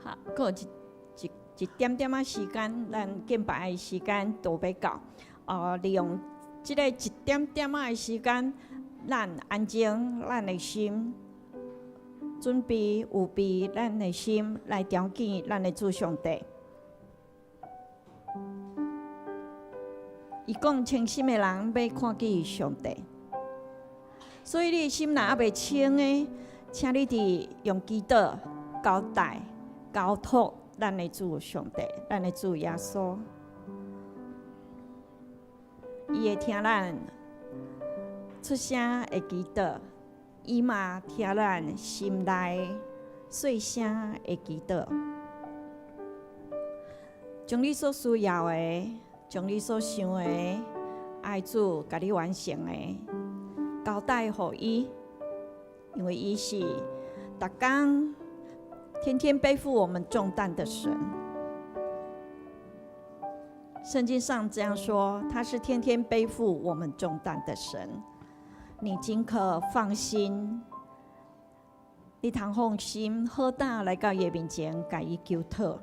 好，閣有一點點仔時間，咱敬拜的時間都欲到。利用這个一點點仔的時間，咱安靜咱的心，準備預備咱的心來朝見咱的主上帝。伊講清心的人欲看見上帝，所以你的心若猶未清的，請你佇用祈禱交代、交託咱的主上帝、咱的主耶穌，伊會聽咱出聲的祈禱，伊嘛聽咱心內細聲的祈禱，將你所需要的，將你所想的，愛主共你完成的，交代予伊，因為伊是逐工天天背負我們重擔的神。聖經上這樣說，他是天天背負我們重擔的神。你盡可放心，你通放心，好膽來到伊的面前，共伊求討。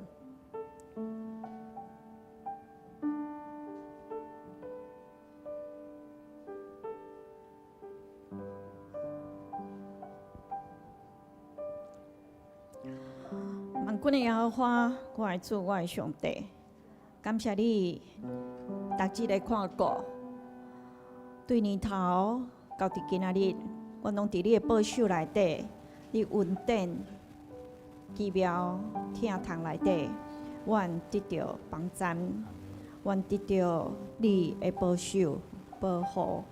萬軍的耶和華，我的主，我的上帝，感謝你，逐日的看顧，對年頭到佇今仔日，阮攏佇你的保守內底，你恩典奇妙疼痛內底，阮得著幫贊，阮得著你的保守保護。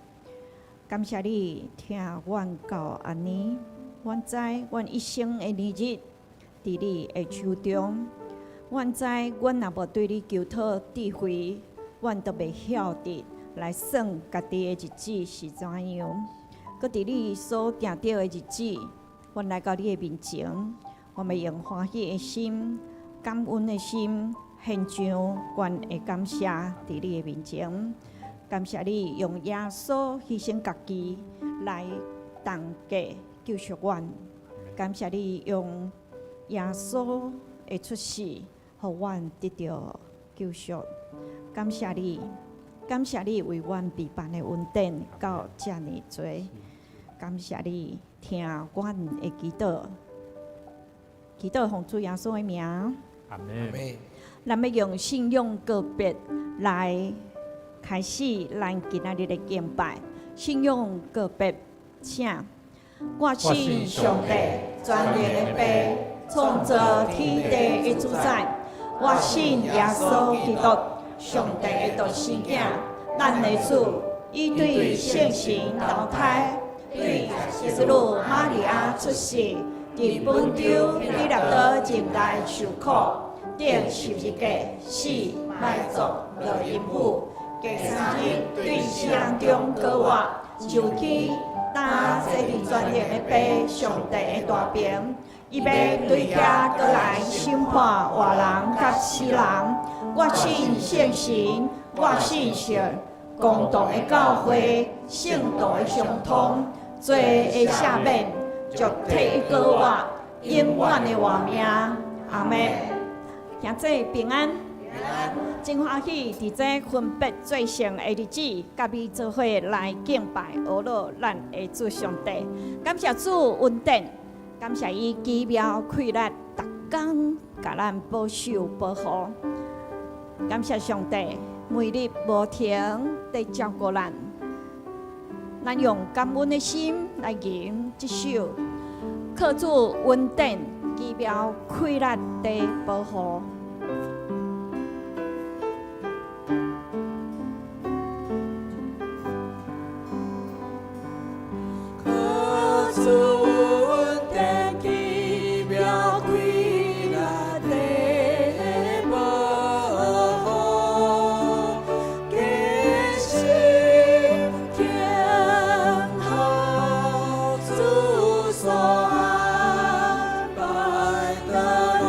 感謝你疼阮到按呢，阮知阮一生的年日佇你的手中，阮知阮若無對你求討智慧，阮都袂曉得來算家己的日子是怎樣。閣佇你所定著的日子，阮來到你的面前，我欲用歡喜的心、感恩的心，獻上阮的感謝佇你的面前。感謝你用耶穌犧牲家己來重價救贖阮。感謝你用耶穌的出世，予阮得著救贖。感謝你，感謝你為阮備辦的恩典到遮爾濟。感謝你聽阮的祈禱，祈禱奉主耶穌的名。阿門。咱欲用信仰告別來開始咱今仔日的敬拜。信仰告別，請我信上帝，全能的父，創造天地的主宰。我信耶穌基督，上帝的獨生囝，咱的主，伊對聖神投胎，對十女瑪利亞出世，佇本丟彼拉多任內受苦，釘十字架，死，埋葬，落陰府，第三日對死人中復活，上去，擔坐佇全能的父上帝的大爿，伊欲對遐閣來審判活人佮死人。我信聖神，我信聖公同的教會，聖徒的相通，罪的赦免，肉體的復活，永遠的活命。阿們。兄弟平安。真歡喜，佇這分別做聖的日子，佮你做伙來敬拜阿樂咱的主上帝。感謝主恩典，感謝伊奇妙氣力，逐工共咱保守保護。感謝上帝，每日無停佇照顧咱。咱用感恩的心來吟這首，靠主恩典奇妙氣力佇保護。靠主恩典奇妙氣力的保護，堅心聽候主所安排的路。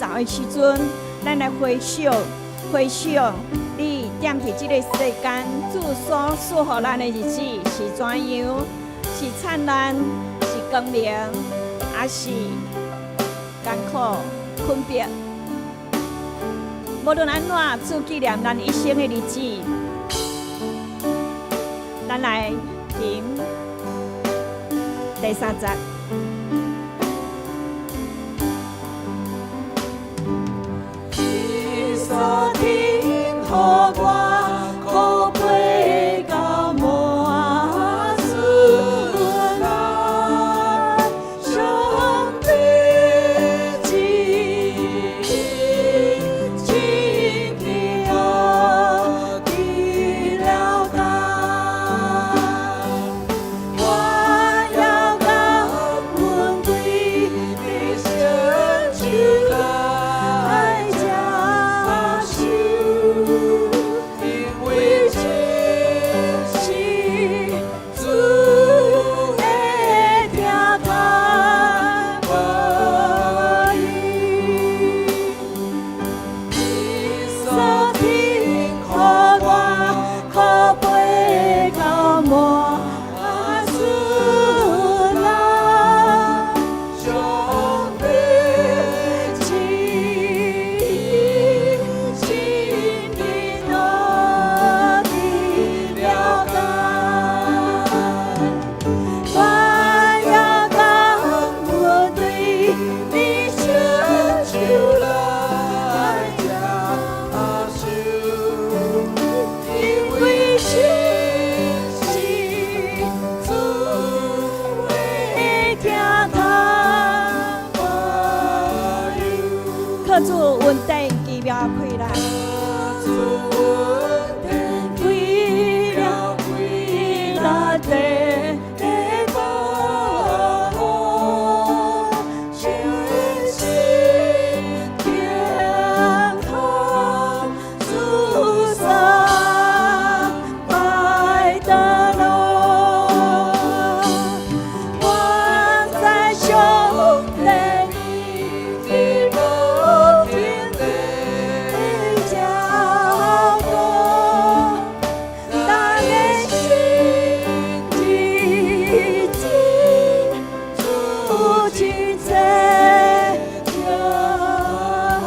走的時陣，咱來回想，回想你踮佇這個世間，主所賜予咱的日子是怎樣？是燦爛，是光明，抑是艱苦困迫？無論按怎，主紀念咱一生的日子，咱來吟第三節。你所天予我，可飛到滿樹來，上帝旨意，真奇妙的了解。我要感恩對你伸手來接受，因為這是主的疼痛保佑。你所天予我，可飛到滿樹來，上帝旨意，真奇妙的了解。我要感恩對你伸手來接受，因為這是主的疼痛保佑。靠主恩典奇妙氣力，主恩典奇妙氣力的保護，全心健康，主山拜得路。我在上帝的寶殿的教導，咱的心日子，主親切就好。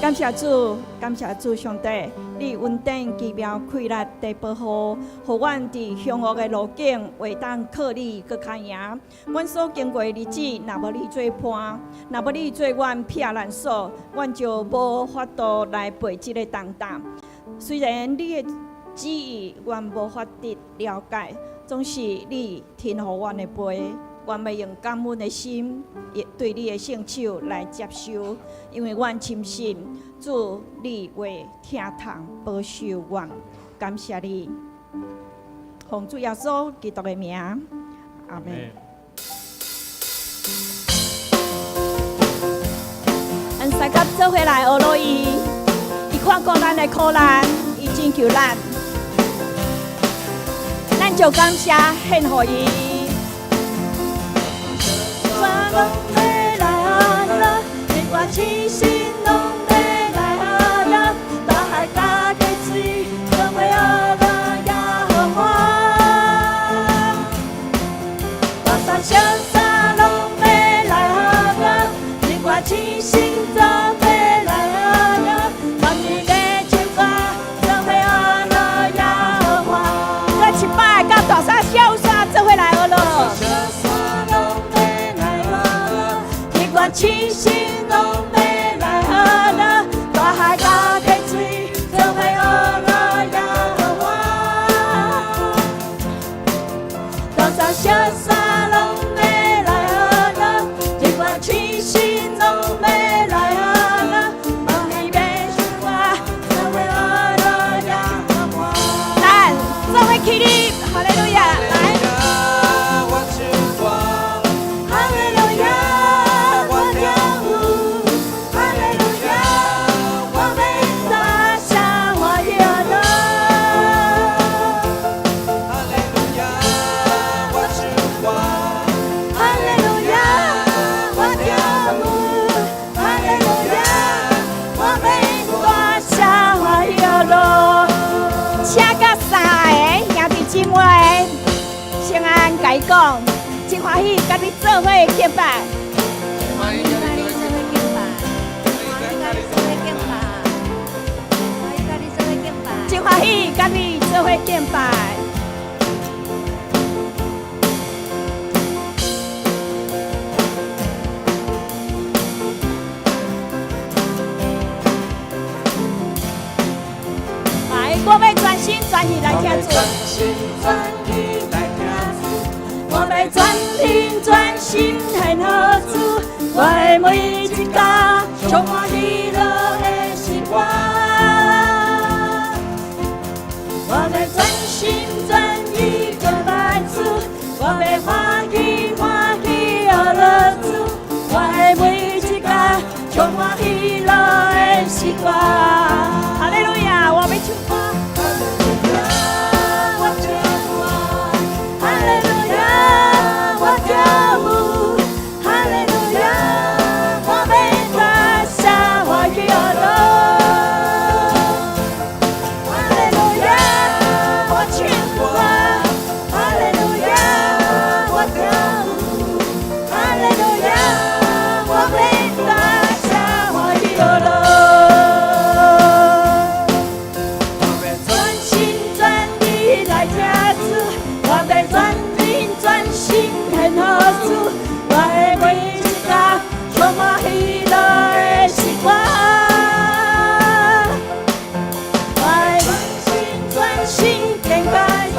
感謝主，感謝主上帝，你恩典奇妙氣力的保護，予阮佇凶惡的路徑會當靠你閣較贏。阮所經過的日子，若無你做伴，若無你做阮避難所，阮就無法度來背這個重擔。雖然你的旨意，阮無法得了解，總是你天予阮的背，阮欲用感恩的心，也對你的聖手來接受，因為阮深信主你會疼痛保守阮，感謝你，奉主耶穌基督的名，阿們。咱三甲做伙來學落伊，伊看顧咱的苦難，伊拯救咱，咱就感謝獻予伊。山攏欲來啊啦，日月星星攏欲來啊啦，大海佮溪水做伙學樂耶和華。大山小山攏欲來啊啦，日月星星做伙來啊啦，萬民的唱歌做伙學樂耶和華。閣一擺，佮大山小山做伙來學樂。小山攏欲來啊啦，日月星星攏欲來啊啦，大海佮溪水做伙學樂耶和華。大山小山攏欲來啊啦，日月星星攏欲來啊啦，萬民的唱歌做伙學樂耶和華。咱做伙起立，哈利路亞，來。哈利路亞，我聽有，共伊講，真歡喜佮你做伙敬拜。歡喜佮你做伙敬拜，歡喜佮你做伙敬拜，歡喜佮你做伙敬拜。真歡喜佮你做伙敬拜。來，我欲全心全意來聽主。全心全意來聽主，我欲全心全心獻予主，我的每一工充滿喜樂的詩歌。我欲全心全意敬拜主，我欲歡喜歡喜學樂主，我的每一工充滿喜樂的詩歌。哈利路亞！我欲唱歌。我唱歌，哈利路亞，我跳舞，哈利路亞，我欲大聲歡喜學樂。哈利路亞，我唱歌，哈利路亞，我跳舞，哈利路亞，我欲大聲歡喜學樂。我欲全心全意來聽主，我欲全心全心獻予主，我的每一工充滿喜樂的詩歌。我的全心全心敬拜主，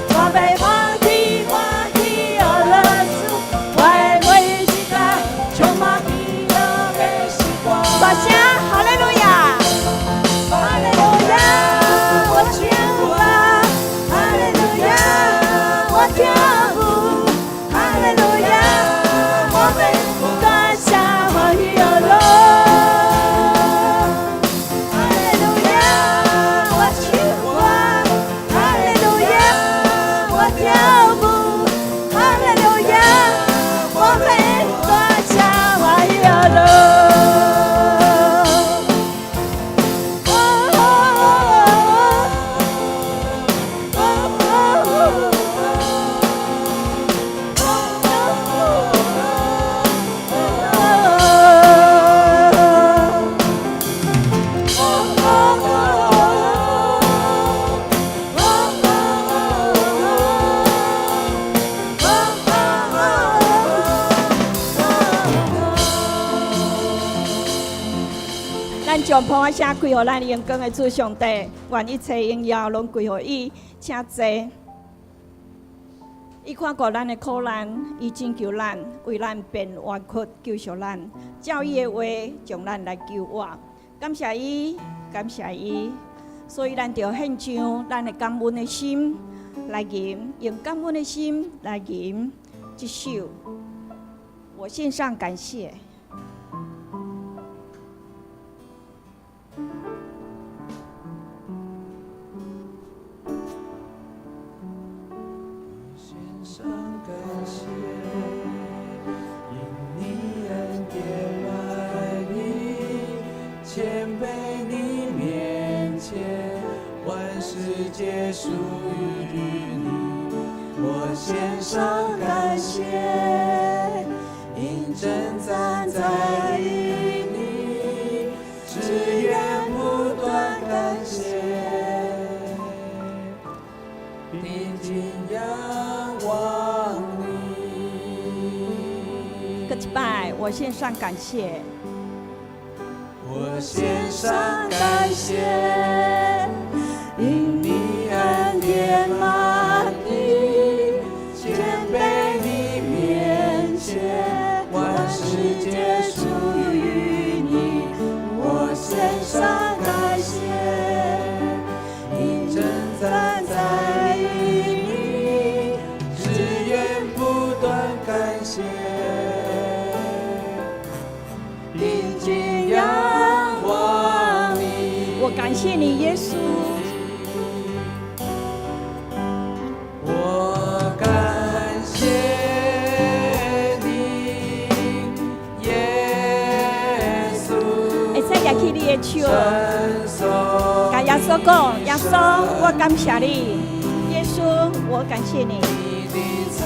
我欲歡喜歡喜學樂主，我的每一工充滿喜樂的詩歌。大聲，哈利路亞！哈利路亞，我唱歌，哈利路亞，我跳舞，哈利路亞，我欲大聲歡喜學樂。哈利路亞，我唱歌，哈利路亞，我跳舞，哈利路亞，我欲大聲歡喜學樂。哦哦咱將噗仔聲歸予咱榮光的主上帝，願一切榮耀攏歸予伊，請坐。伊看顧咱的苦難，伊拯救咱，為咱變冤屈，救贖咱，照伊的話將咱來救活。感謝伊，感謝伊，所以咱著獻上咱的感恩的心來吟，用感恩的心來吟這首。我獻上感謝。獻上感謝，因你恩典滿溢，謙卑你面前，萬事皆屬於你。我獻上感謝，因稱讚在於你，只願不斷感謝。定睛仰望你。閣一擺，我獻上感謝。我獻上感謝，因你恩典滿溢，謙卑你面前，萬事皆屬於你。我獻上感謝，因稱讚在於你，只願不斷感謝。定睛仰望你。我感謝你，耶穌。我感謝你，耶穌。會使舉起你的手，共耶穌講：耶穌，我感謝你。耶穌，我感謝你。你的慈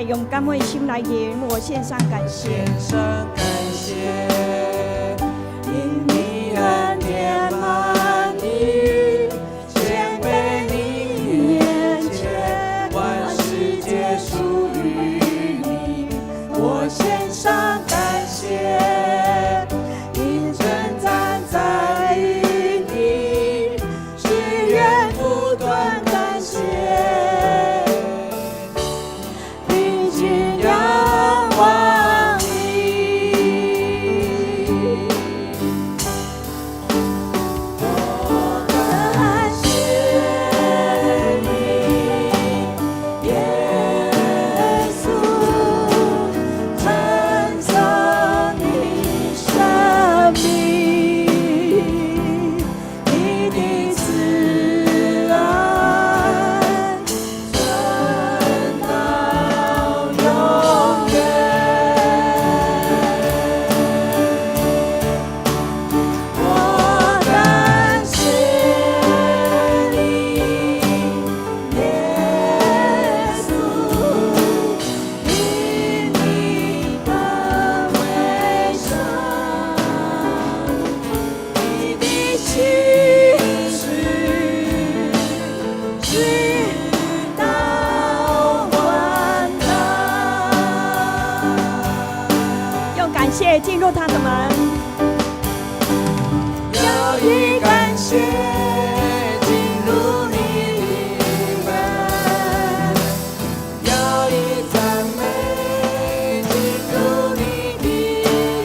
用感恩心來迎，我獻上感謝。獻上感謝，因你恩典滿溢，謙卑你面前，萬事皆屬於你。我獻上感謝，因稱讚在於你，只願不斷感謝，定睛仰望你。我感謝你，耶穌，稱頌你聖名，你的慈愛存到永遠。我感謝你，耶穌，因你本為聖，你的信實直到萬代。用感謝進入他的門。要以感謝進入你的門，要以讚美進入你的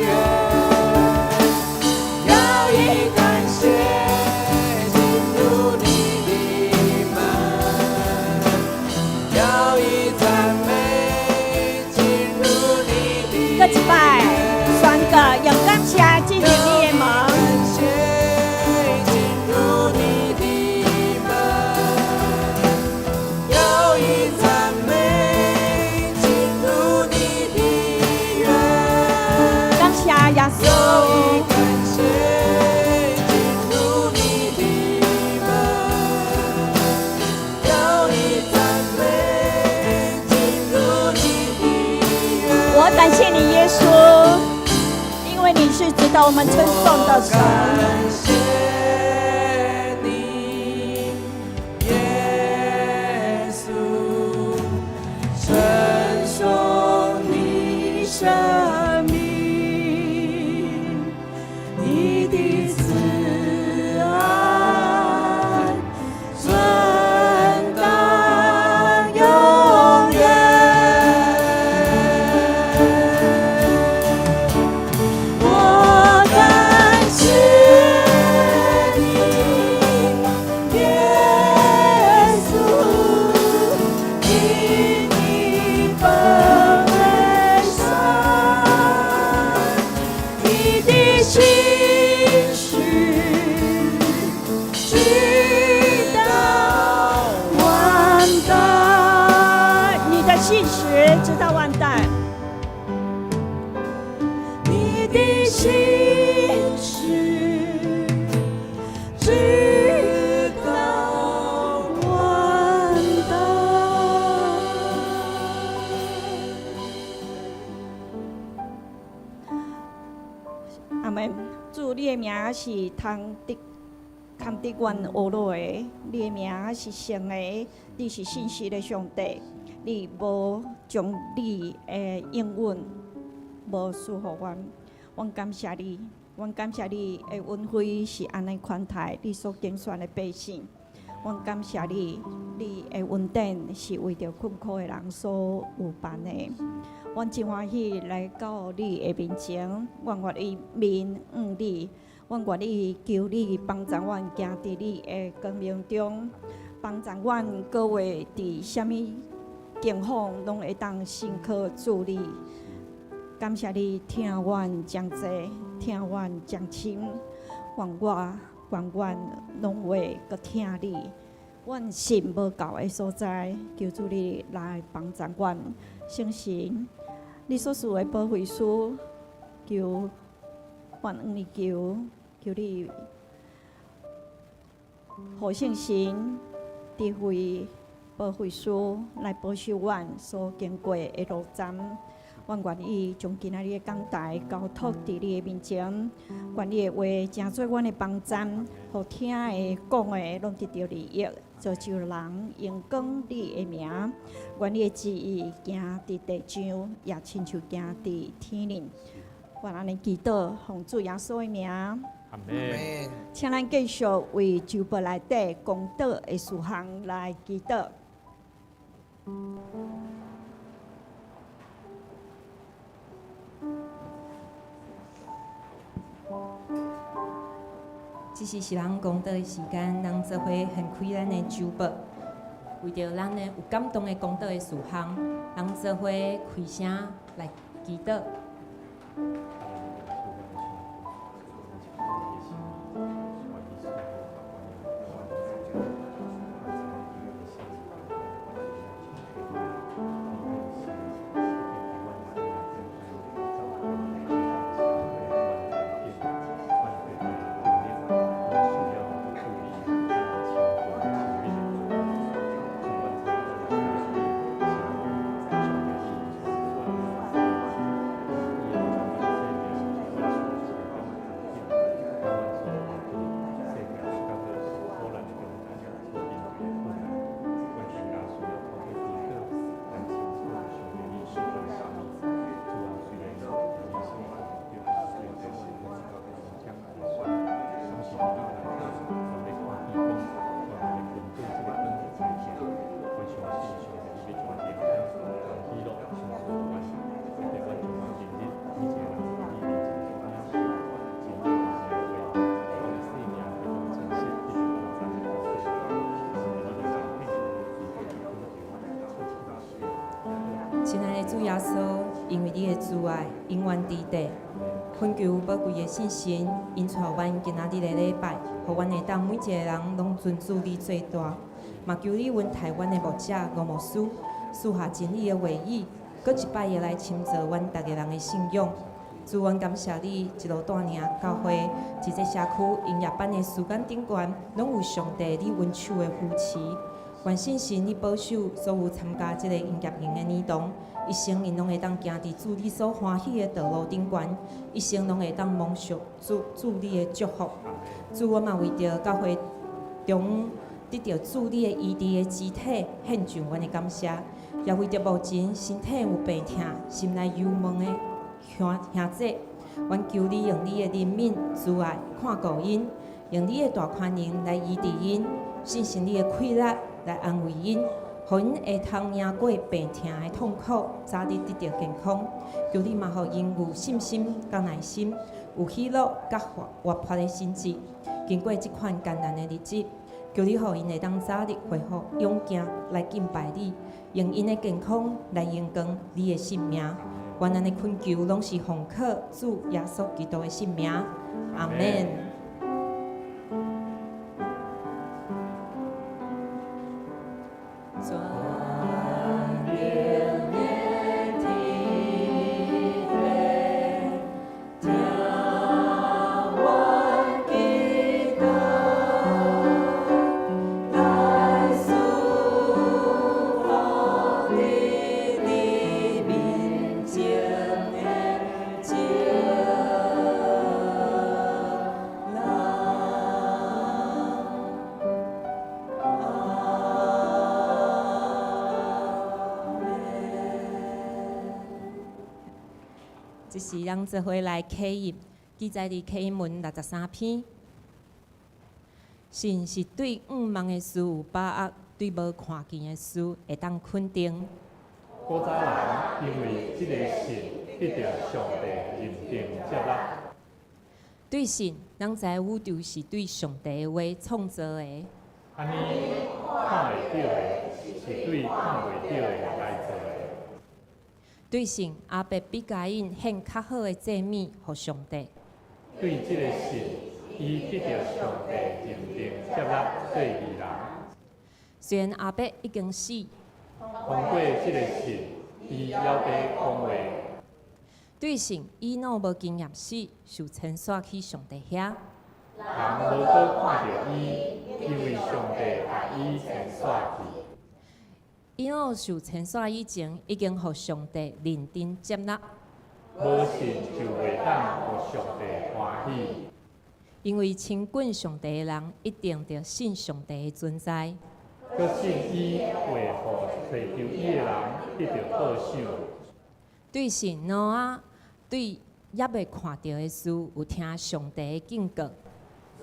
院，要以感謝進入你的門，要以讚美進入你的閣一擺，宣告用感謝進入你的門。感謝進入你的門，要以讚美進入你的院，感謝耶穌，要以感謝進入你的門，要以讚美進入你的院。我感謝你，耶穌，因為你是值得我們稱頌的神。感謝你，耶穌，稱頌你聖名，你的慈愛存到永遠。我感謝你，耶穌，因你本為聖，你的信實直到萬代。你的信實直到萬代。你的信實直到萬代。阿門。主，你的名是通得堪得阮學落的，你的名是聖的，你是信實的上帝，你無將你的應允無賜予阮，阮感謝你，阮感謝你的恩惠是按呢寬待你所揀選的百姓，阮感謝你，你的恩典是為著困苦的人所預辦的。阮真歡喜來到你的面前，阮願意面向你，阮願意求你幫助阮行佇你的光明中，幫助阮各位佇啥物境況攏會當信靠主你。感謝你疼阮真濟，疼阮真深，願我願阮攏會閣疼你。阮信無夠的所在，求主你來幫助阮。聖神，你所賜的保惠師，求阮向你求，求你予聖神智慧保保惠師來保守阮所經過的路程。阮願意將今仔日的講台交託佇你的面前，願你的話成做阮的幫贊，予聽的講的攏得著利益，造就人榮光你的名。願你的旨意行佇地上，也親像行佇天頂。阮按呢祈禱，奉主耶穌的名。阿門。請咱繼續為周報內底公禱的事項來祈禱。這時是咱公禱的時間，咱做伙掀開咱的周報，為著咱的有感動的公禱的事項，咱做伙開聲來祈禱。親愛的主耶穌，因為你的慈愛永遠佇地，懇求寶貴的聖神引帶阮今仔日的禮拜，予阮會當每一個人攏尊主你最大。嘛求你恩待阮的牧者吳牧師，賜下真理的話語，閣一擺的來深造阮逐个人的信仰。主，阮感謝你一路帶領教會，佇這社區營業班的時間頂懸，攏有上帝你恩手的扶持。願聖神你保守所有參加這个營業營的兒童，一生𪜶攏會當行佇主你所歡喜的道路頂懸，一生攏會當蒙受主主你的祝福。主，我嘛為著教會中得著主你的醫治的肢體，獻上阮的感謝，也為著目前身體有病痛、心內憂悶的兄兄姊，阮求你用你的憐憫、慈愛看顧𪜶，用你的大寬容來醫治𪜶，聖神你的氣力來安慰𪜶，予𪜶會通贏過病痛的痛苦，早日得著健康。求你嘛，予𪜶有信心佮耐心，有喜樂佮活潑的心志，經過這款艱難的日子，求你予𪜶會當早日恢復勇健來敬拜你，用𪜶的健康來榮光你的聖名。願咱的懇求攏是奉靠主耶穌基督的聖名，阿們。這時，咱做伙來啟入記載佇啟英文63篇。信是對向望的事有把握，對無看見的事會當肯定。古早人因為這個信得著上帝認定接納。對信，咱知宇宙是對上帝的話創造的。按呢，看會著的是對看袂著的來做的。對信，亞伯比該隱獻較好的祭物予上帝。對這個信，伊得著上帝認定接納做義人。雖然亞伯已經死，通過這個信，伊猶佇講話。對信，以諾無經驗死，受遷徙去上帝遐。人無閣看著伊，因為上帝共伊遷徙去。以諾受千徙以前，已經予上帝認定接納。無信就袂當予上帝歡喜。因為親近上帝的人，一定著信上帝的存在。閣信伊會予尋求伊的人得著報賞。對信挪亞對猶未看著的事，有聽上帝的警告。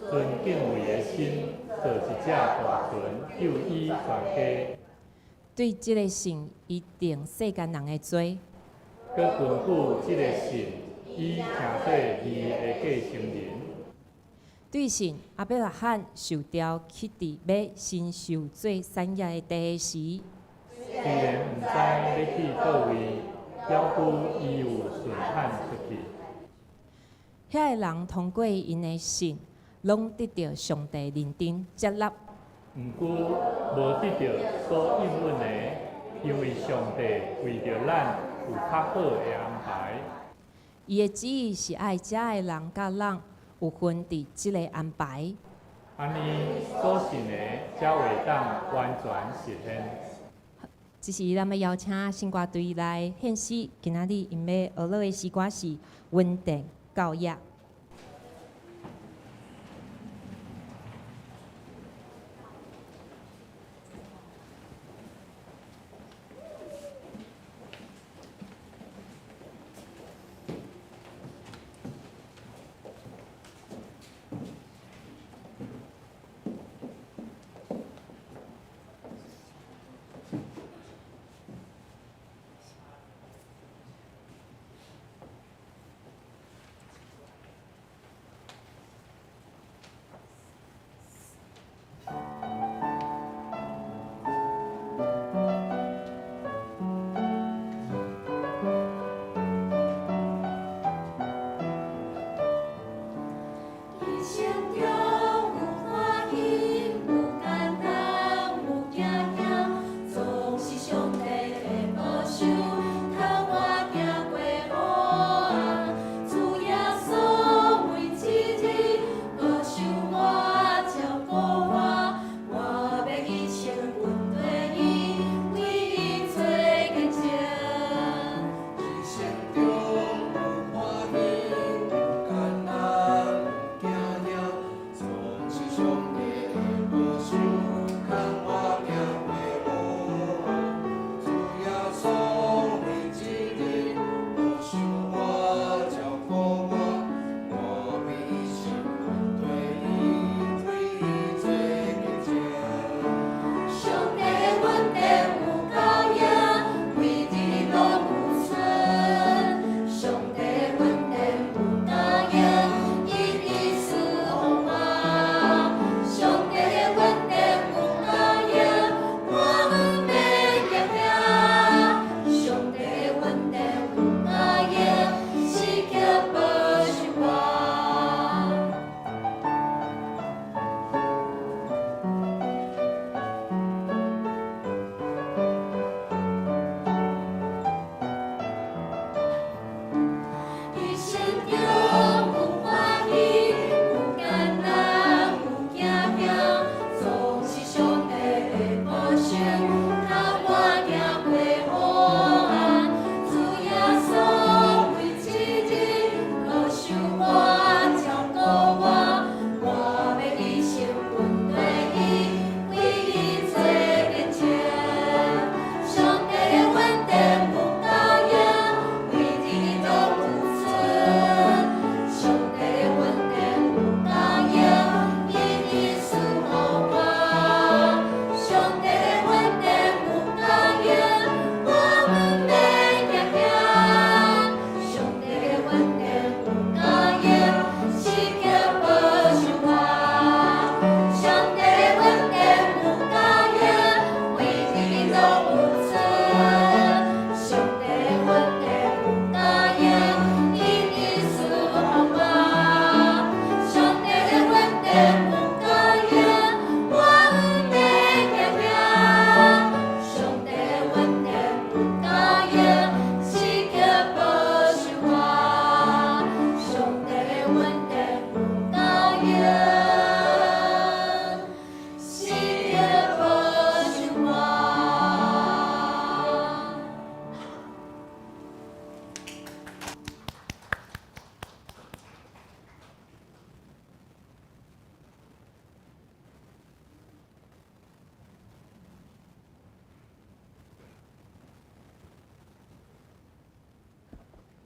存敬畏的心，造一隻大船，救伊全家。對這个信，伊定世間人的罪。閣根據這个信，伊成做義的繼承人。對信亞伯拉罕受召去佇欲承受做產業的地時，雖然毋知欲去佗位，猶閣伊有順產出去。遐个人通過𪜶的信，攏得著上帝認定接納。毋過無得著所應允的，因為上帝為著咱有較好的安排。伊的旨意是愛遮的人佮咱有份佇這个安排。按呢，所信的才會當完全實現。這時，咱欲邀請聖歌隊來獻詩。今仔日𪜶欲學樂的詩歌是《恩典教業》。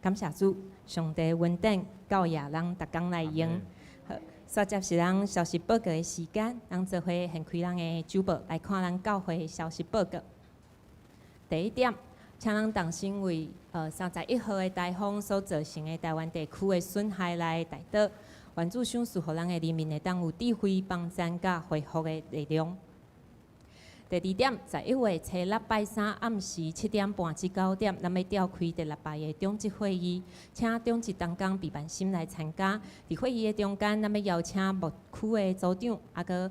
感謝主，上帝恩典夠額咱逐工來用。好，煞接是咱消息報告的時間，咱做伙掀開咱的主報來看咱教會消息報告。第一點，請咱同心為31號的颱風所造成的台灣地區的損害來代禱，願主賞賜予咱的人民會當有智慧幫贊佮恢復的力量。第二點，11月初6拜三暗時7點半至9點，咱欲召開第六擺的長執會議，請長執同工備萬心來參加。佇會議的中間，咱欲邀請牧區的組長，抑閣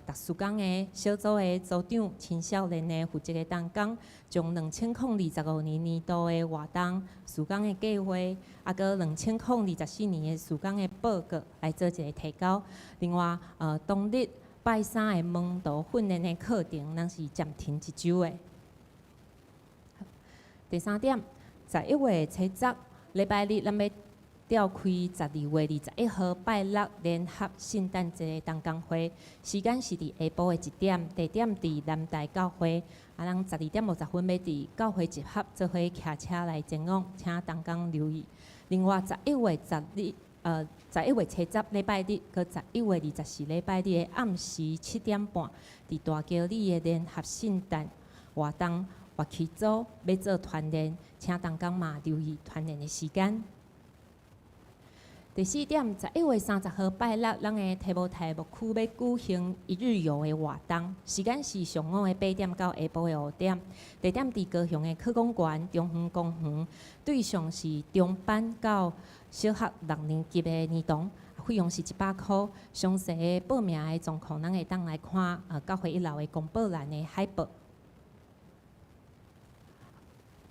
特殊工的小組的組長、青少年的負責的同工，將2025年年度的活動、事工的計劃，抑閣2024年的事工的報告來做一个提交。另外，當日拜三的門徒訓練的課程，咱是暫停一週的。第三點，11月初10禮拜日，咱欲召開12月21號拜六聯合聖誕節的同工會，時間是佇下晡的1點，地點佇南台教會。啊，咱12點50分欲佇教會集合，做伙騎車來前往，請同工留意。另外，11月10日，11月初10禮拜日，閣11月24禮拜日的暗時7點半，佇大橋里的聯合聖誕活動樂器組欲做團練，請同工嘛留意團練的時間。第四點，11月30號拜六，咱的提摩太牧區欲舉行一日遊的活動，時間是上午的8點到下晡的5點，地點佇高雄的科工館中園公園，對象是中班到小學六年級的兒童，費用是100箍。詳細的報名的狀況，咱會當來看教會一樓的公布欄的海報。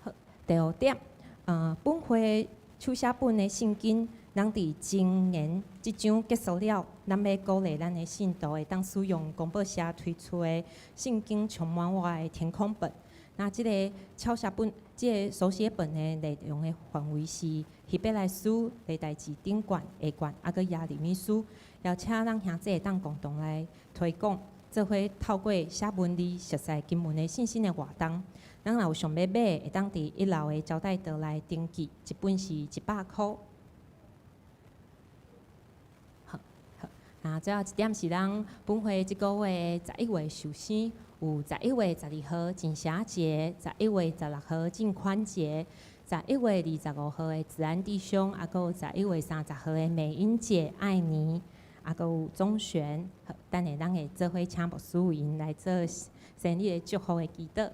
好，第五點，本會手寫本的聖經，咱佇箴言這章結束了，咱欲鼓勵咱的信徒會當使用公報社推出的聖經充滿我的天空本。那這个抄寫本、這个手寫本的內容的範圍是希伯來書、歷代志頂卷、下卷，抑閣耶利米書。邀請咱兄弟會當共同來推廣，做伙透過寫文字、熟悉經文的信心的活動。咱若有想欲買，會當佇一樓的招待桌來登記，一本是100箍。好，好，那最後一點是咱本會這个月十一月壽生，有11月12號錦霞節，11月16號進寬節，11月25號的子安弟兄，抑閣有11月30號的美英姐愛妮，抑閣有鐘璇。好，等下咱會做伙請牧師為𪜶來做生日的祝福的祈禱。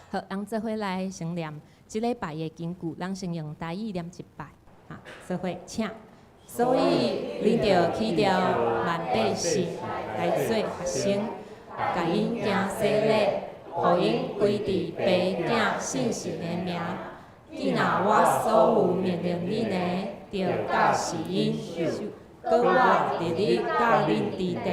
好，咱做伙來先念這禮拜的經句，咱先用台語念一擺。哈，做伙請。所以，恁著去著萬百姓來做學生，共𪜶行洗禮，予𪜶歸佇爸囝聖神的名。囝若我所有命令恁的，著教示𪜶。閣我日日佮恁佇佇，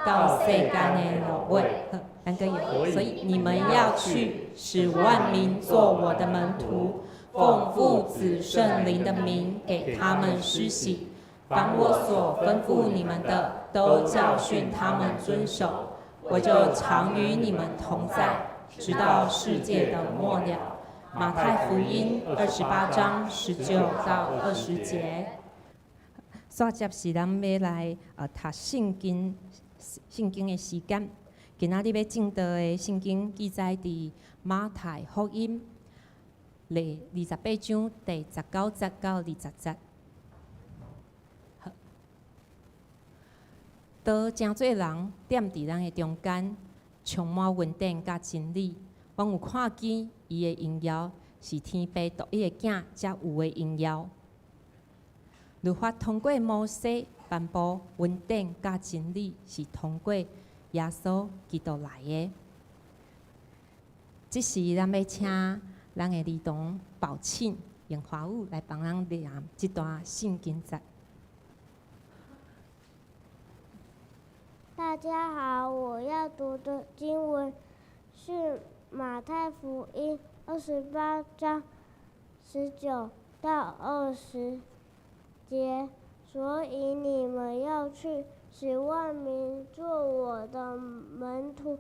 到世間的落尾。好，咱閣用。所以你們要去，使萬民做我的門徒，奉父子聖靈的名給他們施洗。凡我所吩咐你們的，都教訓他們遵守。我就常與你們同在，直到世界的末了。馬太福音28章19到20節。煞接是咱欲來讀聖經，聖經的時間。今仔日欲證道的聖經記載佇馬太福音第28章第19節到20節。好，當誠濟人踮佇咱的中間，充滿恩典佮真理。阮有看見伊的榮耀，是天父獨一的囝才有的榮耀。律法通過摩西頒布，恩典佮真理是通過耶穌基督來的。這時，咱欲請咱的兒童寶慶用華語來幫咱念這段聖經節。大家好，我要讀的經文是馬太福音28章19到20節。所以你們要去，使萬民做我的門徒，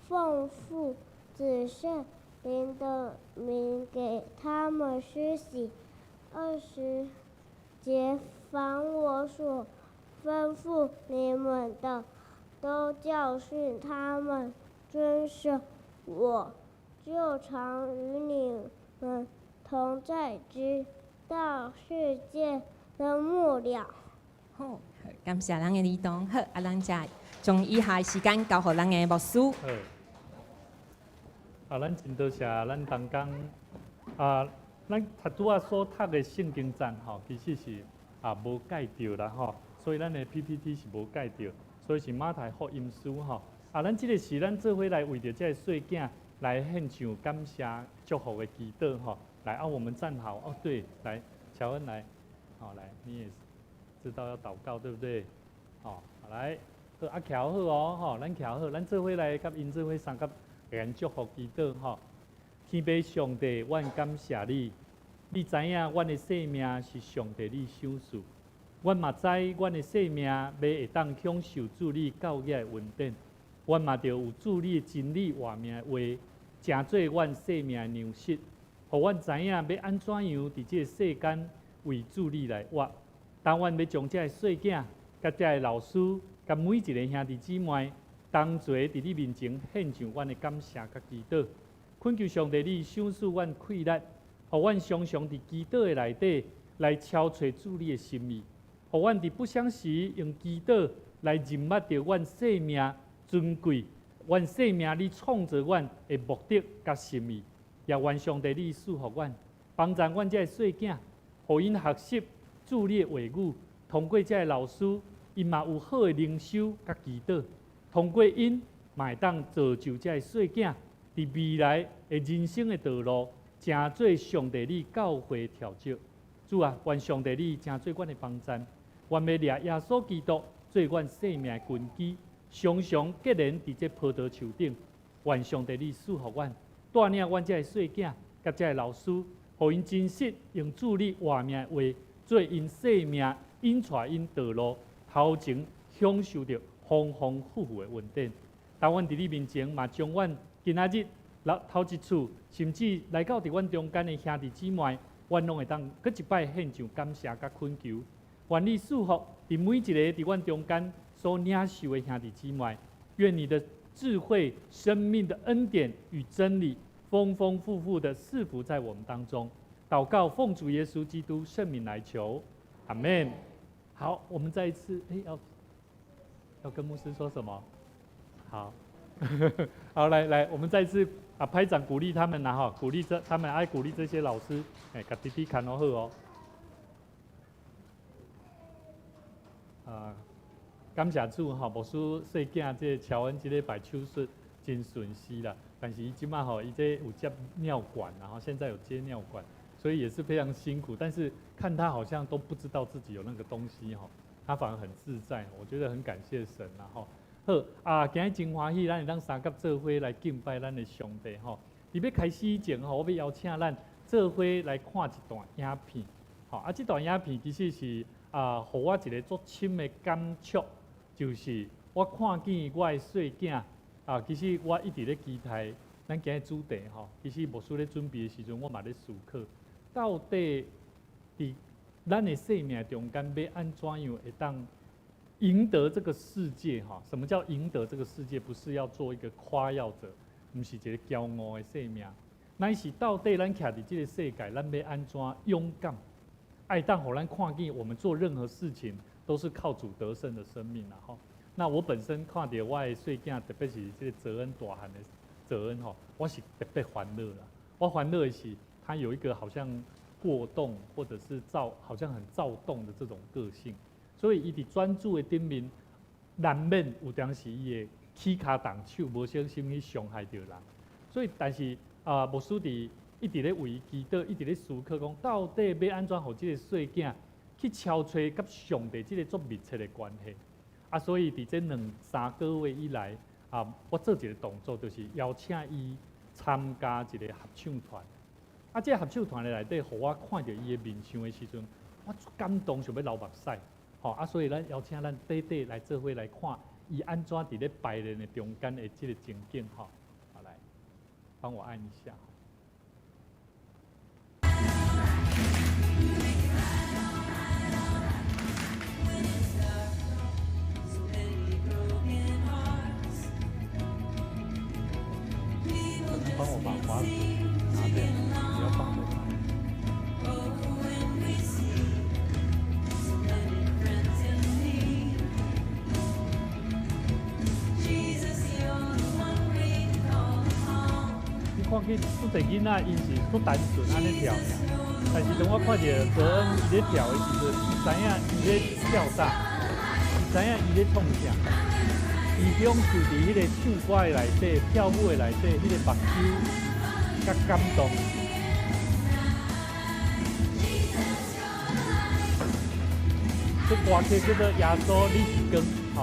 奉父子聖灵的名给他们施洗。20节，凡我所吩咐你們的，都教訓他們遵守。我就常與你們同在，直到世界的末了。好，感謝咱的李東。好，啊，咱才將以下的時間交予咱的牧師。好，啊，咱真多謝咱同工啊，咱頭拄仔所讀的聖經節吼，其實是啊無蓋著啦吼，所以咱的 PPT 是無蓋著，所以是馬太福音書吼。啊，咱這個是咱做伙來為著這个細囝來獻上感謝祝福的祈禱吼。來，啊，我們站好哦，對，來，喬恩來，好來，你也知道要禱告對不對？好，來，好啊，徛好哦，吼，咱徛好，咱做伙來佮𪜶做伙相佮來祝福祈禱吼。天父上帝，阮感謝你，你知影阮的生命是上帝你賞賜，阮嘛知阮的生命欲會當享受主你教育的恩典，阮嘛著有主你的真理活命的話，成做阮生命的糧食，予阮知影欲按怎樣佇這个世間為主你來活。當阮欲將這个細囝、佮這个老師、佮每一个兄弟姊妹同齊佇你面前獻上阮的感謝佮祈禱，懇求上帝你賞賜阮氣力，予阮常常佇祈禱的內底來敲揣主你的心意，予阮佇不相時用祈禱來認捌著阮生命尊貴，阮生命你創造阮的目的佮心意，也願上帝你賜福阮，幫助阮這个細囝，予𪜶學習主你的話語，通過這个老師，𪜶嘛有好的靈修佮祈禱，通過𪜶嘛會當造就這个細囝佇未來的人生的道路，成做上帝你教會柱石。主啊，願上帝你成做阮的幫贊，願欲掠耶穌基督做阮生命的根基，常常結連佇這葡萄樹頂。願上帝你賜福阮，帶領阮這个細囝佮這个老師，予𪜶真實用主你活命的話，做𪜶生命引帶𪜶道路頭前享受著豐豐富富的恩典。當阮佇你面前，嘛將阮今仔日來頭一次，甚至來到佇阮中間的兄弟姊妹，阮攏會當閣一擺獻上感謝佮懇求。願你賜福佇每一个佇阮中間所領受的兄弟姊妹，願你的智慧、生命的恩典與真理，豐豐富富的賜福在我們當中。禱告，奉主耶穌基督聖名來求，阿門。好，我們再一次，哎，要跟牧師說什麼？好，好，來來，我們再一次啊，拍掌鼓勵他們啦，哈，鼓勵這他們愛鼓勵這些老師，哎，共弟弟看好哦。啊，感謝主吼，牧師細囝這個喬恩這禮拜手術真順利啦，但是伊這馬吼，伊這有接尿管，然後現在有接尿管，所以也是非常辛苦。但是看他好像都不知道自己有那個東西吼，他反而很自在，我覺得很感謝神啦吼。好啊，今日真歡喜，咱會當相佮做伙來敬拜咱的上帝吼。佇欲開始以前吼，我欲邀請咱做伙來看一段影片。吼啊，這段影片其實是啊，予我一個足深的感觸，就是我看見我的細囝啊，其實我一直咧期待咱今日主題吼。其實牧師咧準備的時陣，我嘛咧思考，到底佇咱的生命中間欲按怎樣會當贏得這個世界？哈，什麼叫贏得這個世界？不是要做一個誇耀者，毋是一個驕傲的生命，乃是到底咱徛佇這個世界，咱欲按怎勇敢？愛當予咱看見，我們做任何事情都是靠主得勝的生命啦！吼，那我本身看著我的細囝，特別是這個澤恩大漢的澤恩吼，我是特別煩惱啦。我煩惱的是，他有一個好像過動或者是躁，好像很躁動的這種個性，所以伊佇專注的頂面，難免有當時伊會起跤動手，無小心去傷害著人。所以，但是啊，牧師佇一直咧為伊祈禱，一直咧思考，講到底欲按怎予這個細囝去超揣佮上帝這個足密切的關係。啊，所以佇這兩三個月以來，啊，我做一個動作，就是邀請伊參加一個合唱團。啊，這個合唱團的內底，予我看著伊的面相的時陣，我足感動，想欲流目屎。吼啊，所以咱邀請咱弟弟來做伙來看，伊按怎佇咧排練的中間的這個情景。吼，好來，幫我按一下。幫我把滑鼠拿掉，不要放在那裡。你看見足濟囡仔，𪜶是足單純按呢跳爾，但是當我看著澤恩伊咧跳的時陣，伊知影伊咧跳啥，伊知影伊咧創啥，伊享受佇彼个唱歌的內底、跳舞的內底，彼个目睭佮感動。這歌曲叫做《耶穌你是光》，吼。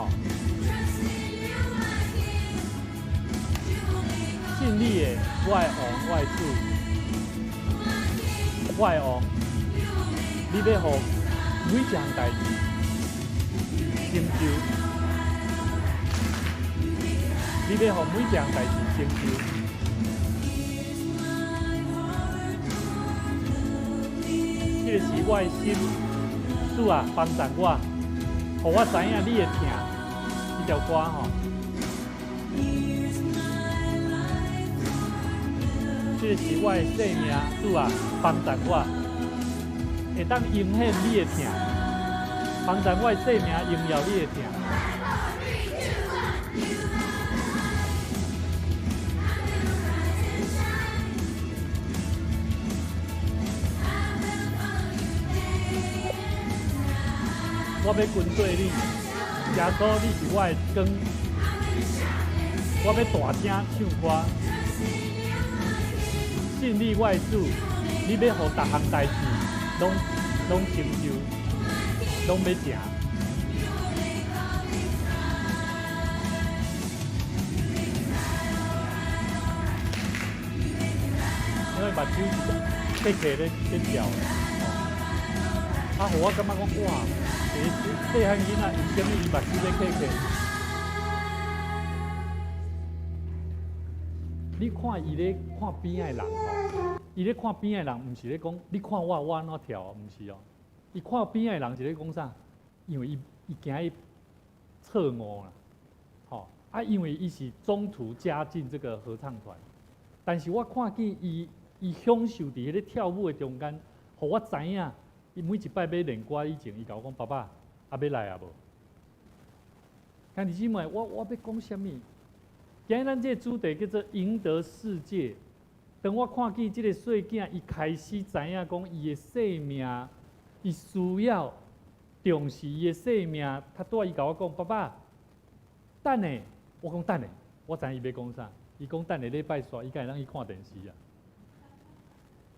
信你的，我的王，我的主，我的王，你欲予每一項代誌成就，你欲予每一項代誌成就。這个是我的心，主啊，幫助我，予我知影你的疼，這條歌吼。這个是我的生命，主啊，幫助我，會當榮顯你的疼，幫助我的生命榮耀你的疼。我欲跟隨你，耶穌，你是我的光，我欲大聲唱歌。信你，我的主，你欲予逐項代誌攏成就，攏欲成。因為目睭是咧咧跳的，啊，予我感覺講哇，一个細漢囡仔，為啥物伊目睭咧磕磕？你看伊咧看邊仔的人吼，伊咧看邊仔的人，毋是咧講你看我我按怎跳，毋是哦。伊看邊仔的人是咧講啥？因為伊驚伊錯誤啦，吼啊！因為伊是中途加進這個合唱團，但是我看見伊享受佇彼个跳舞的中間，予我知影，伊每一擺欲練歌以前，伊共我講爸爸，啊欲來啊無？兄弟姊妹，我欲講啥物？今日咱這個主題叫做贏得世界。當我看見這个細囝，伊開始知影講伊的生命，伊需要重視伊的生命。他拄仔伊共我講，爸爸，等下，我講等下，我知影伊欲講啥。伊講等下禮拜煞，伊敢會當去看電視啊？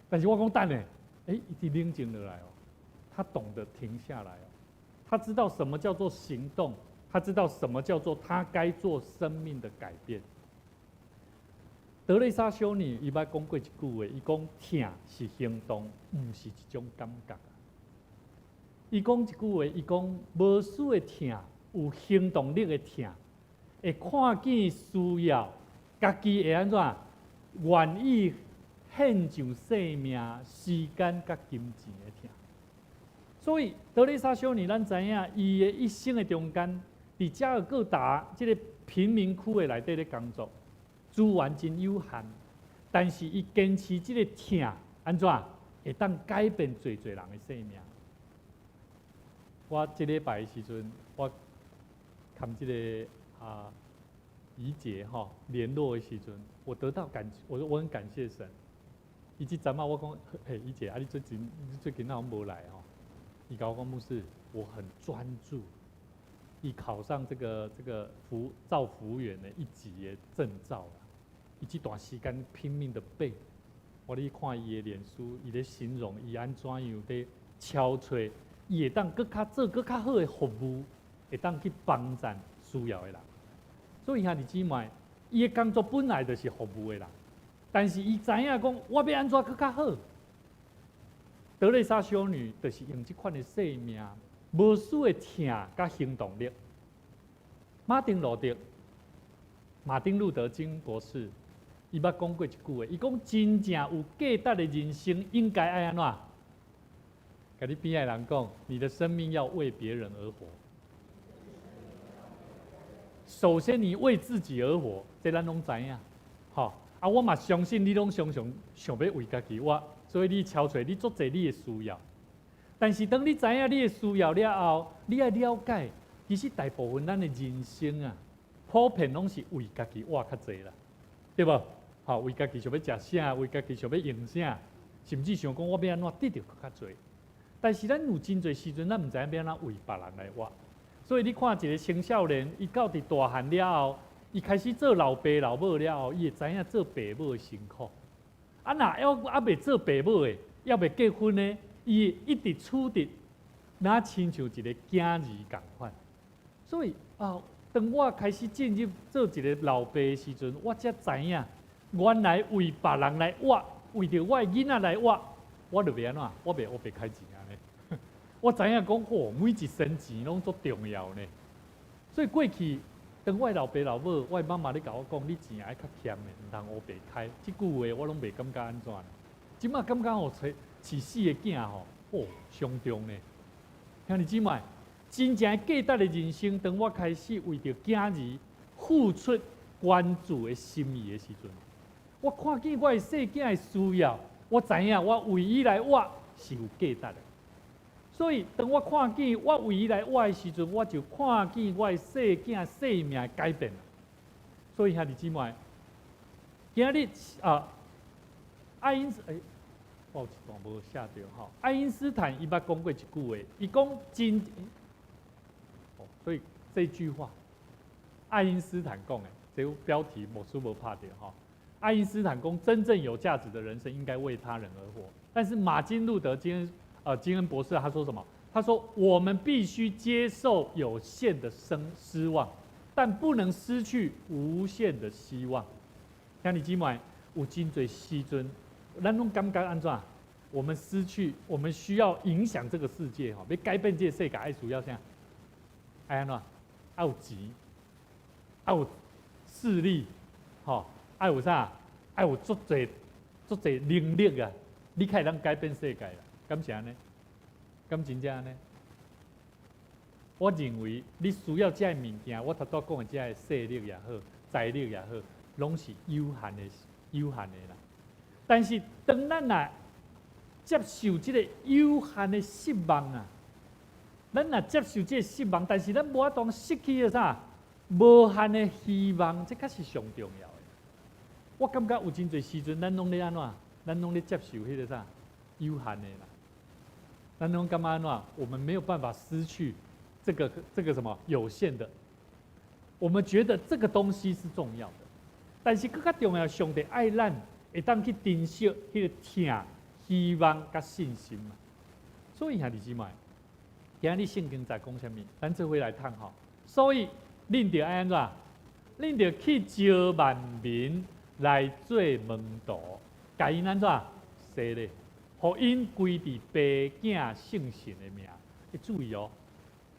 但是我講等下，伊就冷靜落來哦，他懂得停下來哦，他知道什麼叫做行動。他知道什麼叫做他該做生命的改變。德蕾莎修女伊捌講過一句話，伊講疼是行動，毋是一種感覺。伊講一句話，伊講無私的疼，有行動力的疼，會看見需要，家己會按怎願意獻上生命、時間佮金錢的疼。所以德蕾莎修女，咱知影伊的一生的中間。佇加爾各答這个貧民區的內底咧工作，資源真有限，但是伊堅持這个疼，按怎會當改變濟濟人的生命。我這禮拜的時陣，我含這个怡姐吼聯絡的時陣，我得到感，我很感謝神。伊這陣仔我講，嘿，怡姐，啊你最近哪攏無來吼？伊共我講牧師，我很專注。伊考上這個照服務員的一級的證照，伊這段時間拼命的背。我咧看伊的臉書，伊咧形容伊按怎樣咧敲揣，伊會當閣較做閣較好的服務，會當去幫助需要的人。所以兄弟姊妹，伊的工作本來就是服務的人，但是伊知影講我欲按怎閣較好。德蕾莎修女就是用這款的生命。無私的疼佮行動力。馬丁路德金博士，伊捌講過一句話，伊講真正有價值的人生應該愛按怎？共你邊仔的人講，你的生命要為別人而活。首先，你為自己而活，這咱攏知影，吼。啊，啊，我嘛相信你攏常常想欲為家己活，所以你超揣你足濟你的需要。但是當你知影你的需要了後，你愛了解，其實大部分咱的人生啊，普遍攏是為家己活較濟啦，對無？吼，為家己想欲食啥，為家己想欲用啥，甚至想講我欲按怎得著閣較濟。但是咱有真濟時陣，咱毋知影欲按怎為別人來活。所以你看一個青少年，伊到佇大漢了後，伊開始做老爸老母了後，伊會知影做爸母的辛苦。啊，若猶猶未做爸母的，猶未結婚的，伊會一直處佇若親像一個囝兒仝款。所以啊，當我開始進入做一個老爸的時陣，我才知影，原來為別人來活，為著我的囡仔來活，我就袂按怎，我袂烏白開錢按呢。我知影講，吼，每一仙錢攏足重要呢。所以過去，當我的老爸老母、我的媽媽咧共我講，你錢愛較儉的，毋通烏白開。這句話我攏袂感覺按怎。這馬感覺吼，飼飼四个囝吼，哦，傷重呢。兄弟姊妹，真正價值的人生，當我開始為著囝兒付出關注的心意的時陣，我看見我的細囝的需要，我知影我為伊來活是有價值的。所以，當我看見我為伊來活的時陣，我就看見我的細囝生命改變。所以兄弟姊妹，今日啊，愛因斯欸，我有一段無寫著吼。愛因斯坦伊捌講過一句話，伊講真，哦，所以這句話，愛因斯坦講的，這個標題牧師無拍著吼。愛因斯坦講，真正有價值的人生應該為他人而活。但是馬丁路德金恩，金恩博士他說什麼？他說我們必須接受有限的生失望，但不能失去無限的希望。兄弟姊妹，有真濟時陣，咱攏感覺按怎？我們失去，我們需要影響這個世界，吼，欲改變這個世界，愛需要啥？愛按怎？愛有錢，愛有勢力，吼，愛有啥？愛有足濟足濟能力啊！你才會當改變世界啦，敢是按呢？敢真正按呢？我認為你需要這个物件，我頭拄講的這个勢力也好，財力也好，攏是有限的、有限的啦。但是當咱若接受這个有限的失望啊，咱若接受這个失望，但是咱無法度失去了啥？無限的希望，這才是上重要的。我感覺有真濟時陣，咱攏咧按怎？咱攏咧接受彼个啥？有限的啦。咱攏感覺按怎？我們沒有辦法失去這個什麼有限的。我們覺得這個東西是重要的，但是閣較重要，上帝愛咱會當去珍惜彼個疼、希望佮信心嘛。所以兄弟姊妹，今日聖經在講啥物？咱做伙來讀吼。所以恁著愛按怎？恁著去招萬民來做門徒，共𪜶按怎？洗禮，予𪜶歸佇爸囝聖神的名。欸，注意哦，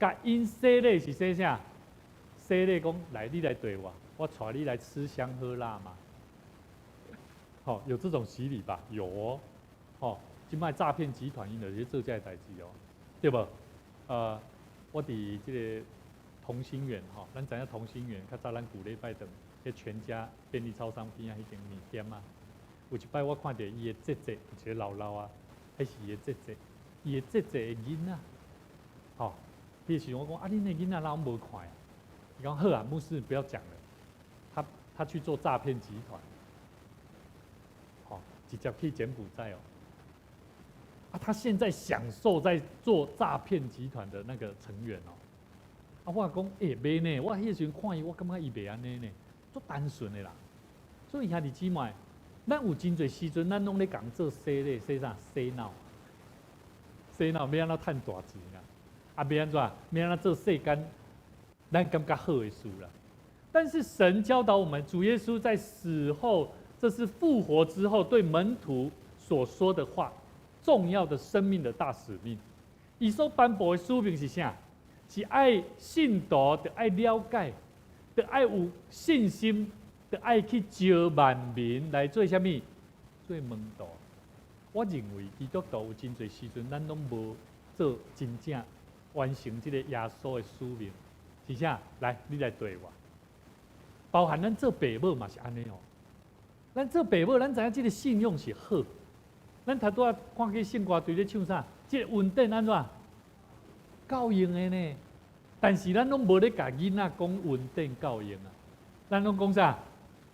共𪜶洗禮是洗啥？洗禮講來，你來綴我，我帶你來吃香喝辣嘛。吼，有這種洗禮吧？有哦。吼，這擺詐騙集團𪜶就是做這个代誌哦，對無？我佇這个同心圓吼，咱知影同心圓較早咱舊禮拜轉，彼全家便利超商邊仔彼間麵店啊，有一擺我看著伊的姐姐，一个老老啊，彼是伊的姐姐，伊的姐姐的囡仔，吼，彼時陣我講啊，恁的囡仔哪攏無看啊？伊講好啊，牧師不要講了，他去做詐騙集團，吼，直接去柬埔寨哦。啊，他現在享受在做詐騙集團的那個成員哦。啊，我講欸，袂呢，我彼時陣看伊，我感覺伊袂按呢呢，足單純的啦。所以兄弟姊妹，咱有真濟時陣，咱攏咧共做洗禮，洗啥？洗腦，洗腦欲按怎趁大錢啊？啊，欲按怎？欲按怎做世間咱感覺好的事啦。但是神教導我們，主耶穌在死後，這是復活之後對門徒所說的話，重要的生命的大使命。伊所頒布的使命是啥？是愛信徒，著愛了解，著愛有信心，著愛去招萬民來做啥物？做門徒。我認為基督徒有真濟時陣，咱攏無做真正完成這個耶穌的使命。是啥？來，你來綴我。包含咱做爸母嘛是按呢哦。咱做爸母，咱知影這个信仰是好。咱頭拄仔看見聖歌隊咧唱啥？這个恩典按怎夠用的呢？但是咱攏無咧共囡仔講恩典夠用啊！咱攏講啥？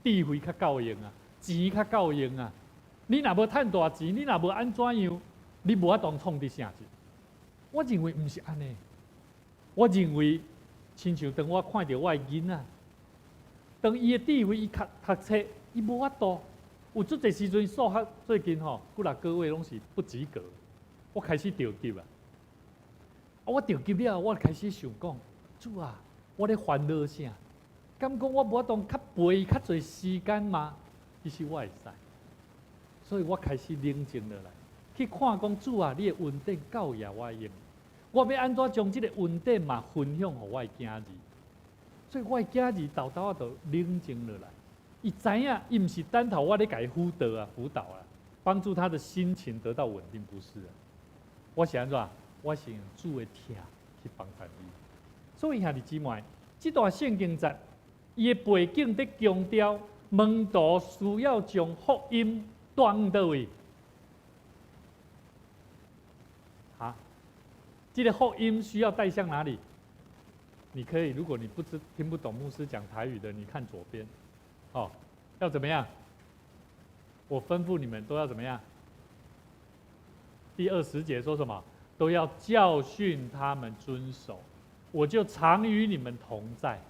智慧較夠用啊，錢較夠用啊！你若無趁大錢，你若無按怎樣，你無法度創得成就。我認為毋是按呢。我認為，親像當我看著我的囡仔，當伊的智慧伊讀讀冊，伊無法度。有足濟時陣數學最近吼幾若個月攏是不及格，我開始著急啊！我著急了，我開始想講，主啊，我咧煩惱啥？敢講我無法度較陪伊較濟時間嗎？其實我會使，所以我開始冷靜落來，去看講主啊，你的恩典夠予我用，我欲按怎將這个恩典嘛分享予我的囝兒？所以我的囝兒沓沓仔就冷靜落來。伊知影，伊毋是等候我咧共伊輔導啊、輔導啊，幫助他的心情得到穩定，不是啊。我是按怎？我是用主的疼去幫助伊。所以兄弟姊妹，這段聖經節，伊的背景佇強調門徒需要將福音帶佗位？啊，這个福音需要帶向哪裡？你可以，如果你不知聽不懂牧師講台語的，你看左邊。哦，要怎麼樣？我吩咐你們都要怎麼樣？第20節說什麼？都要教訓他們遵守，我就常與你們同在。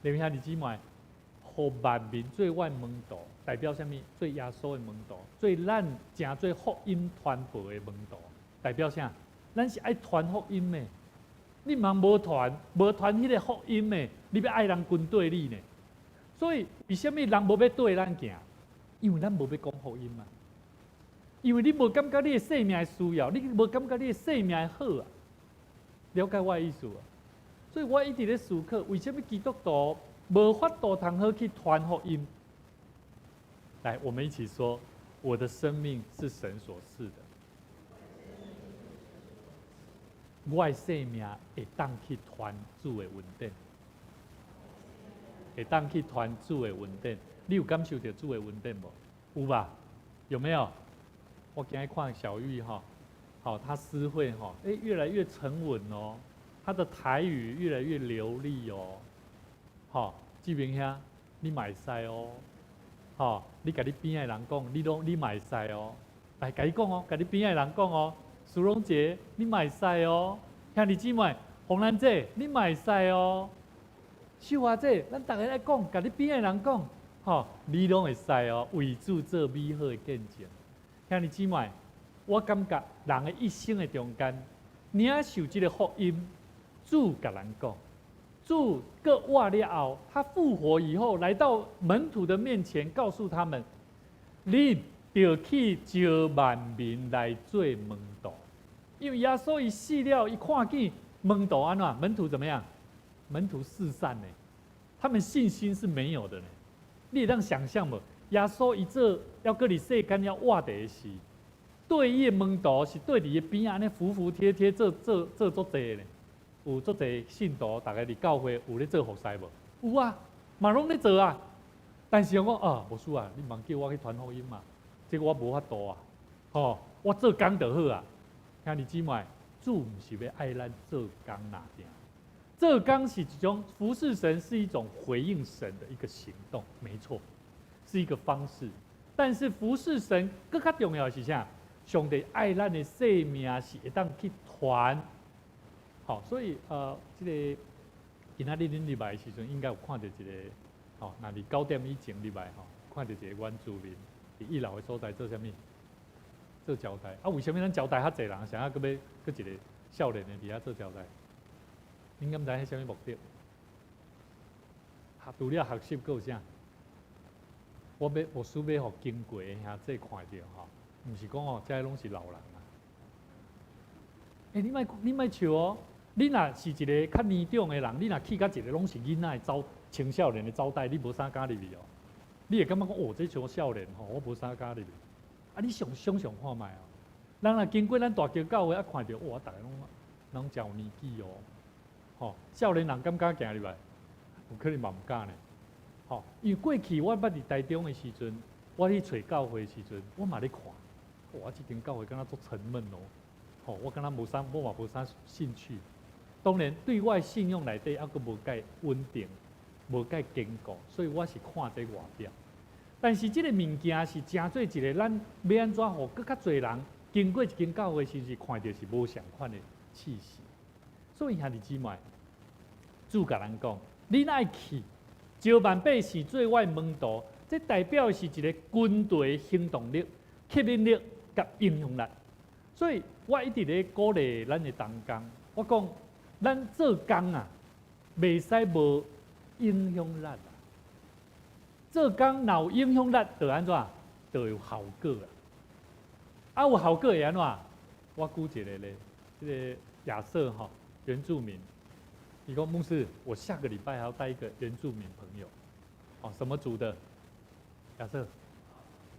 你們兄弟姊妹，予萬民做我的門徒，代表啥物？做耶穌的門徒，做咱成做福音傳播的門徒，代表啥？咱是愛傳福音的。你毋通無傳，無傳彼个福音的，你欲愛人跟綴你呢？所以，為啥物人無欲綴咱行？因為咱無欲講福音嘛。因為你無感覺你的生命的需要，你無感覺你的生命的好啊。了解我的意思無？所以我一直咧思考，為啥物基督徒無法度通好去傳福音？來，我們一起說：我的生命是神所賜的，我的生命會當去傳主的恩典。會當去傳主的恩典，你有感受著主的恩典無？有吧？有沒有？我今日看小玉哈，好，她詩慧哈，欸，越來越沉穩哦，她的台語越來越流利哦，好，志明兄，你嘛會使哦，好，你共你邊仔的人講，你攏你嘛會使哦，來，共伊講哦，共你邊仔的人講哦，蘇榮杰，你嘛會使哦，兄弟姊妹，洪蘭姐，你嘛會使哦。秀華姐，咱逐个來講，共你邊仔的人講，吼，你攏會使哦，為主做美好的見證。兄弟姊妹，我感覺人的一生的中間，領受這个福音，主共咱講，主閣活了後，他復活以後，來到門徒的面前，告訴他們：恁著去招萬民來做門徒。因為耶穌伊死了，伊看見門徒按怎？門徒怎麼樣？門徒四散呢，他們信心是沒有的呢。你會當想象無？耶穌伊做猶閣佇世間猶活佇的時，對伊的門徒是對佇伊邊按呢服服帖帖做做做足濟呢。有足濟信徒，逐个佇教會有咧做服侍無？有啊，嘛攏咧做啊。但是我講啊，牧師啊，你茫叫我去傳福音嘛？這个我無法度啊。吼，我做工就好啊。兄弟姊妹，主毋是欲愛咱做工爾爾。做工是一種服侍神，是一種回應神的一個行動，沒錯，是一個方式。但是服侍神閣較重要的是啥？上帝愛咱的生命是會當去傳。好，所以這個今仔日恁入來的時陣，應該有看著一个，吼，若佇9點以前入來吼，看著一个原住民佇一樓的所在做啥物？做招待。啊，為啥物咱招待較濟人，啥啊閣欲閣一个少年的佇遐做招待？恁敢知彼啥物目的？除了學習，閣有啥？我欲牧師欲予經過的兄弟看著吼，毋是講哦，這攏是老人啊。欸，你莫你莫笑哦，你若是一个較年長的人，你若去共一个攏是囡仔的招青少年的招待，你無啥敢入去哦。你會感覺講哦，這像少年吼，我無啥敢入去。啊，你想想想看覓哦。人若經過咱大橋教會啊，看著哇，逐个攏攏誠有年紀哦。吼，少年人敢敢行入來？有可能嘛毋敢呢。吼，因為過去我捌佇台中的時陣，我去揣教會時陣，我嘛咧看，哇！這間教會敢若足沉悶哦，吼，我敢若無啥，我嘛無啥興趣。當然，對我信仰內底猶閣無蓋穩定，無蓋堅固，所以我是看這外表。但是這个物件是成做一个咱欲按怎予閣較濟人經過一間教會，是毋是看著是無仝款的氣息？所以兄弟姊妹，主共咱講，恁愛去招萬百姓做我門徒，這代表的是一个軍隊行動力、吸引力佮影響力。所以我一直咧鼓勵咱的同工，我講咱做工啊，袂使無影響力啊。做工若有影響力，就按怎？就有效果啊！啊，有效果會按怎？我舉一个例，這个亞瑟吼，原住民，伊講牧師，我下個禮拜還要帶一個原住民朋友，哦，什麼族的？亞瑟，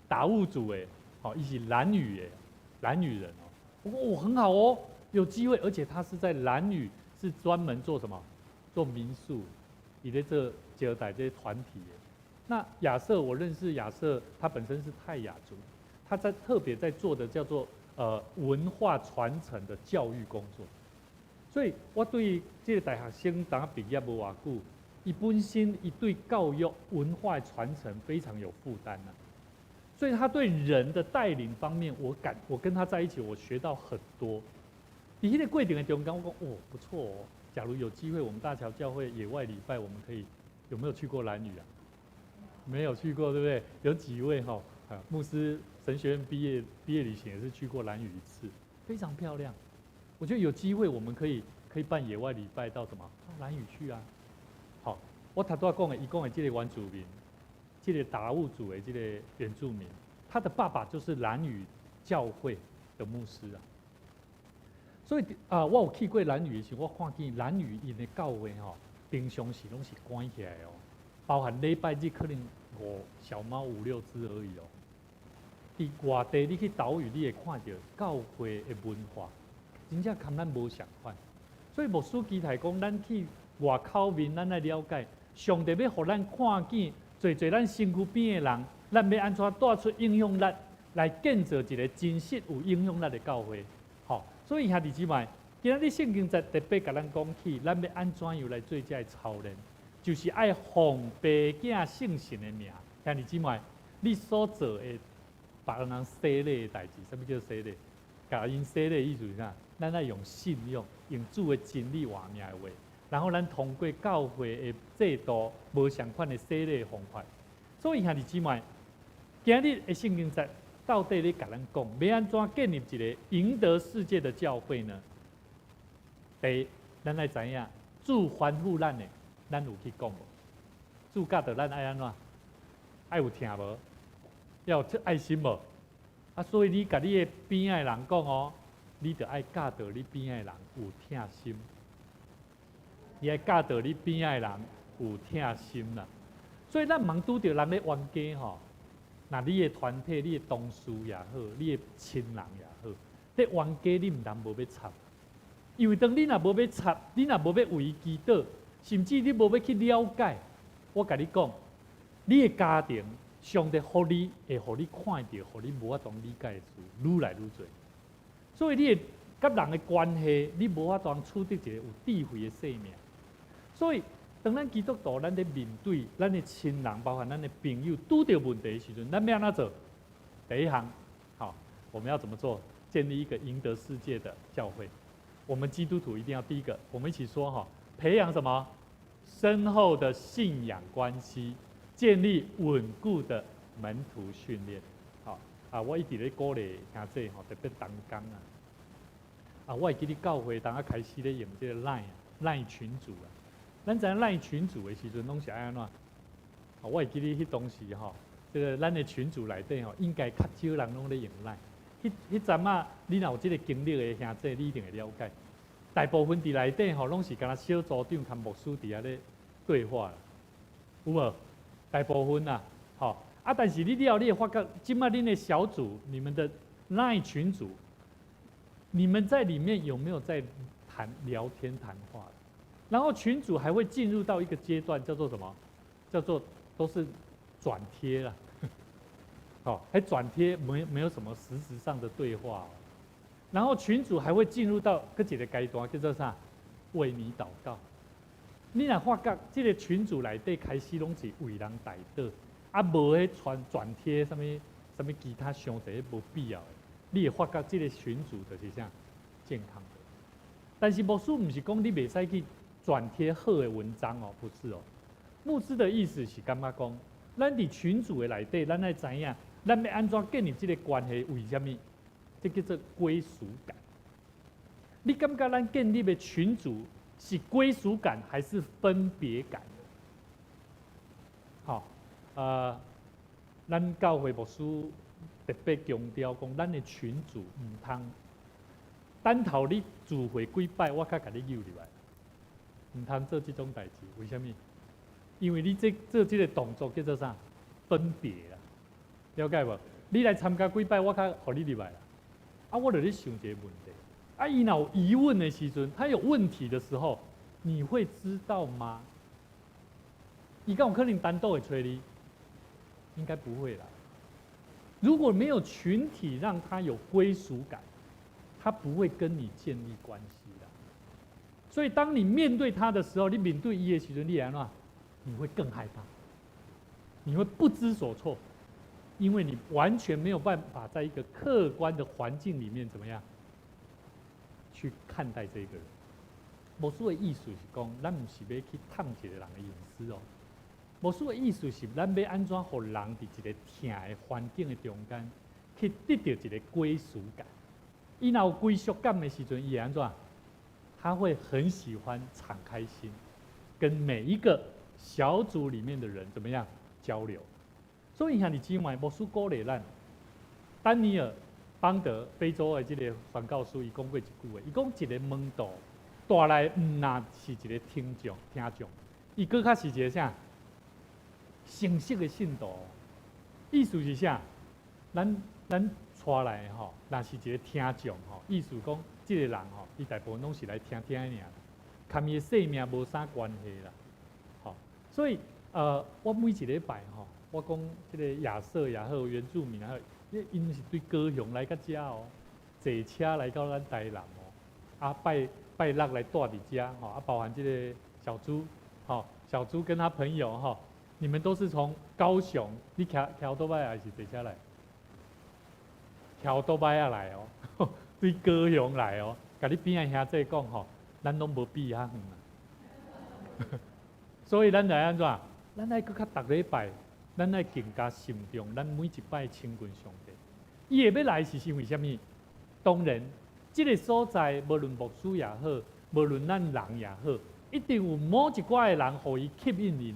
達悟族的，哦，伊是蘭嶼的，蘭嶼人哦。我說哦，很好哦，有機會，而且他是在蘭嶼，是專門做什麼？做民宿，伊咧做招待這些團體的。那亞瑟，我認識亞瑟，他本身是泰雅族，他在特別在做的叫做文化傳承的教育工作。所以我對這個大學生當畢業無偌久，伊本身伊對教育文化傳承非常有負擔啊。所以他對人的帶領方面，我跟他在一起，我學到很多。佇彼个過程的中間，我講哦不錯哦。假如有機會，我們大橋教會野外禮拜，我們可以有沒有去過蘭嶼啊？沒有去過，對不對？有幾位哈？牧師神學院畢業旅行也是去過蘭嶼一次，非常漂亮。我覺得有機會我們可以辦野外禮拜到什麼？到蘭嶼去啊。好，我頭拄仔講的，伊講的這個原住民，這個達悟族的這個原住民，他的爸爸就是蘭嶼教會的牧師啊。所以啊，我有去過蘭嶼的時候，我看見蘭嶼𪜶的教會吼，平常時攏是關起來哦，包含禮拜日可能五小貓五六隻而已哦。佇外地你去島嶼，你會看著教會的文化，真正佮咱無仝款。所以牧師期待講，咱去外口面，咱愛了解，上帝欲予咱看見，濟濟咱身軀邊的人，咱欲按怎帶出影響力，來建造一个真實有影響力的教會。好，所以兄弟姊妹，今仔日聖經在特別共咱講起，咱欲按怎樣來做這个操練，就是愛奉父囝聖神的名。兄弟姊妹，你所做的別人洗禮的代誌，啥物叫洗禮？共𪜶洗禮的意思是啥？咱愛用信仰，用主的真理活命的話，然後咱通過教會的制度，無仝款的洗禮的方法。所以兄弟姊妹，今日的聖經節到底咧共咱講，欲按怎建立一个贏得世界的教會呢？第一，咱愛知影主吩咐咱的，咱有去講無？主教導咱愛按怎？愛有疼無？要有愛心無？啊，所以你共你的邊仔的人講哦，你著愛教導你邊仔的人有疼心，你愛教導你邊仔的人有疼心啦。所以咱毋通拄著人咧冤家吼，若你的團體、你的同事也好，你的親人也好，這冤家你毋通無欲插，因為當你若無欲插，你若無欲為伊祈禱，甚至你無欲去了解，我共你講，你的家庭，上帝予你會予你看著，予你無法度理解的事，愈來愈濟。所以你的佮人的關係，你無法度處得一個有智慧的生命。所以，當咱基督徒，咱咧面對咱的親人，包含咱的朋友，拄著問題的時陣，咱欲按怎做？第一項，好，我們要怎麼做？建立一個贏得世界的教會。我們基督徒一定要第一個，我們一起說哈，培養什麼？深厚的信仰關係，建立穩固的門徒訓練。好啊，我一直咧鼓勵兄弟吼，特別同工啊。啊，我會記得教會當仔開始咧用這個 Line 群組啊。咱知影 Line 群組的時陣，攏是愛按怎？我會記得彼當時吼，這個咱的群組內底吼，應該較少人攏咧用 Line。彼陣仔，你若有這個經歷的兄弟，你一定會了解。大部分佇內底吼，攏是敢若小組長佮牧師佇遐咧對話啦，有無？大部分啦，吼啊！但是你了後，你會發覺，這擺恁的小組、你們的 Line 群組，你們在裡面有沒有在談聊天談話？然後群組還會進入到一個階段，叫做什麼？叫做都是轉貼啦。好，還轉貼沒有什麼實質上的對話哦。然後群組還會進入到閣一個階段，叫做啥？為你禱告。你若發覺這個群組內底開始攏是為人代禱，啊，無彼傳轉貼啥物啥物其他傷濟無必要的，你會發覺這個群組就是啥健康的。但是牧師毋是講你袂使去轉貼好的文章哦，不是哦。牧師的意思是感覺講，咱佇群組的內底，咱愛知影，咱欲按怎建立這個關係？為啥物？這叫做歸屬感。你感覺咱建立的群組是歸屬感還是分別感？好，咱教會牧師特別強調講，咱的群組毋通等候你聚會幾擺，我才共你揪入來，毋通做這種代誌。為啥物？因為你這做這個動作叫做啥？分別啦，了解無？你來參加幾擺，我較予你入來啦。啊，我就咧想一個問題。啊，伊若有疑問的時陣，他有問題的時候，你會知道嗎？伊敢有可能單獨會揣你？應該不會啦。如果沒有群體讓他有歸屬感，他不會跟你建立關係的。所以，當你面對他的時候，你面對伊的時陣，你會按怎？你會更害怕，你會不知所措，因為你完全沒有辦法在一個客觀的環境裡面怎麼樣去看待這個人。牧師的意思是講，咱毋是欲去探一個人的隱私哦。牧師的意思是，咱欲按怎予人佇一個疼的環境的中間，去得著一個歸屬感。伊若有歸屬感的時陣，伊會按怎？他會很喜歡敞開心，跟每一個小組裡面的人怎麼樣交流。所以兄弟姊妹，牧師鼓勵咱，丹尼爾邦德非洲的這個宣教師，伊講過一句話，伊講一個門徒帶來毋若是一個聽眾，聽眾，伊閣較是一個啥？成熟的信徒。意思是啥？咱帶來吼，若是一個聽眾吼，意思講這個人吼，伊大部分攏是來聽聽爾，佮伊的生命無啥關係啦。吼，所以我每一禮拜吼，我講這個亞瑟也好，原住民也好，𪜶是對高雄來到遮哦，坐車來到咱台南哦，啊拜拜六來蹛佇遮吼，啊包含這個小豬，吼，小豬跟他朋友吼，你們都是從高雄，你騎騎歐多擺還是坐車來？騎歐多擺仔來哦，對高雄來哦，共你邊仔兄弟講吼，咱攏無比遐遠啊。所以咱來按怎？咱愛閣較逐禮拜，咱愛更加慎重，咱每一擺親近上帝。伊會欲來是因為啥物？當然，這個所在無論牧師也好，無論咱人也好，一定有某一寡的人予伊吸引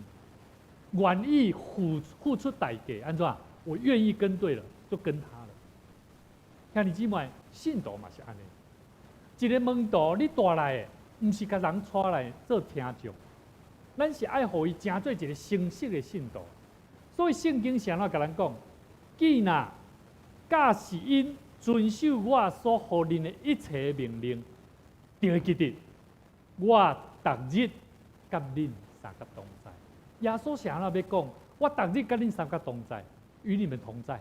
𪜶，願意付出代價。按怎？我願意跟對了，就跟他了。兄弟姊妹，信徒嘛是按呢。一個門徒你帶來的，毋是共人帶來做聽眾，咱是愛予伊成做一個成熟的信徒。所以聖經是按怎共咱講？囝若假是𪜶遵守我所予恁的一切命令，就會記得我逐日佮恁相佮同在。耶穌是按怎欲講？我逐日佮恁相佮同在，與你們同在。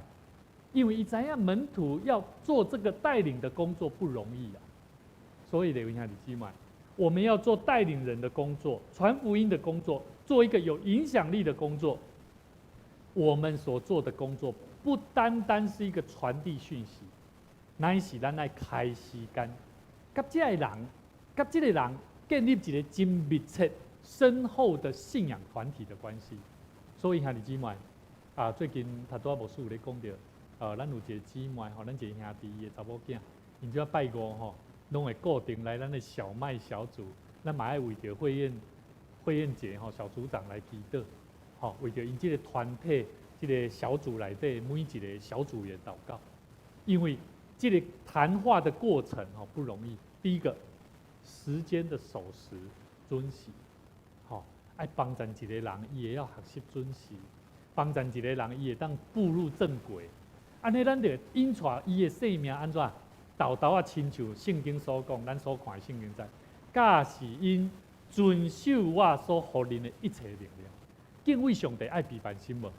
因為伊知影門徒要做這個帶領的工作不容易啊，所以咧，兄弟姊妹，我們要做帶領人的工作、傳福音的工作，做一個有影響力的工作。我們所做的工作不單單是一個傳遞訊息，乃是咱愛開時間，佮這個人，佮這個人建立一個真密切、深厚的信仰團體的關係。所以兄弟姊妹，啊，最近頭拄仔牧師有咧講著，咱有一個姊妹吼，咱一個兄弟伊的查某囝，𪜶這拜五吼，攏會固定來咱的小麥小組，咱嘛愛為著慧燕姐吼小組長來祈禱，吼，為著𪜶這個團體、這個小組內底每一個小組員禱告，因為這個談話的過程吼不容易。第一個，時間的守時準時，吼，愛幫贊一個人，伊會曉學習準時；幫贊一個人，伊會當步入正軌。按呢，咱就引帶伊的生命按怎？沓沓仔親像聖經所講，咱所看的聖經在，假是𪜶遵守我所予恁的一切命令。敬畏上帝愛避凡心無？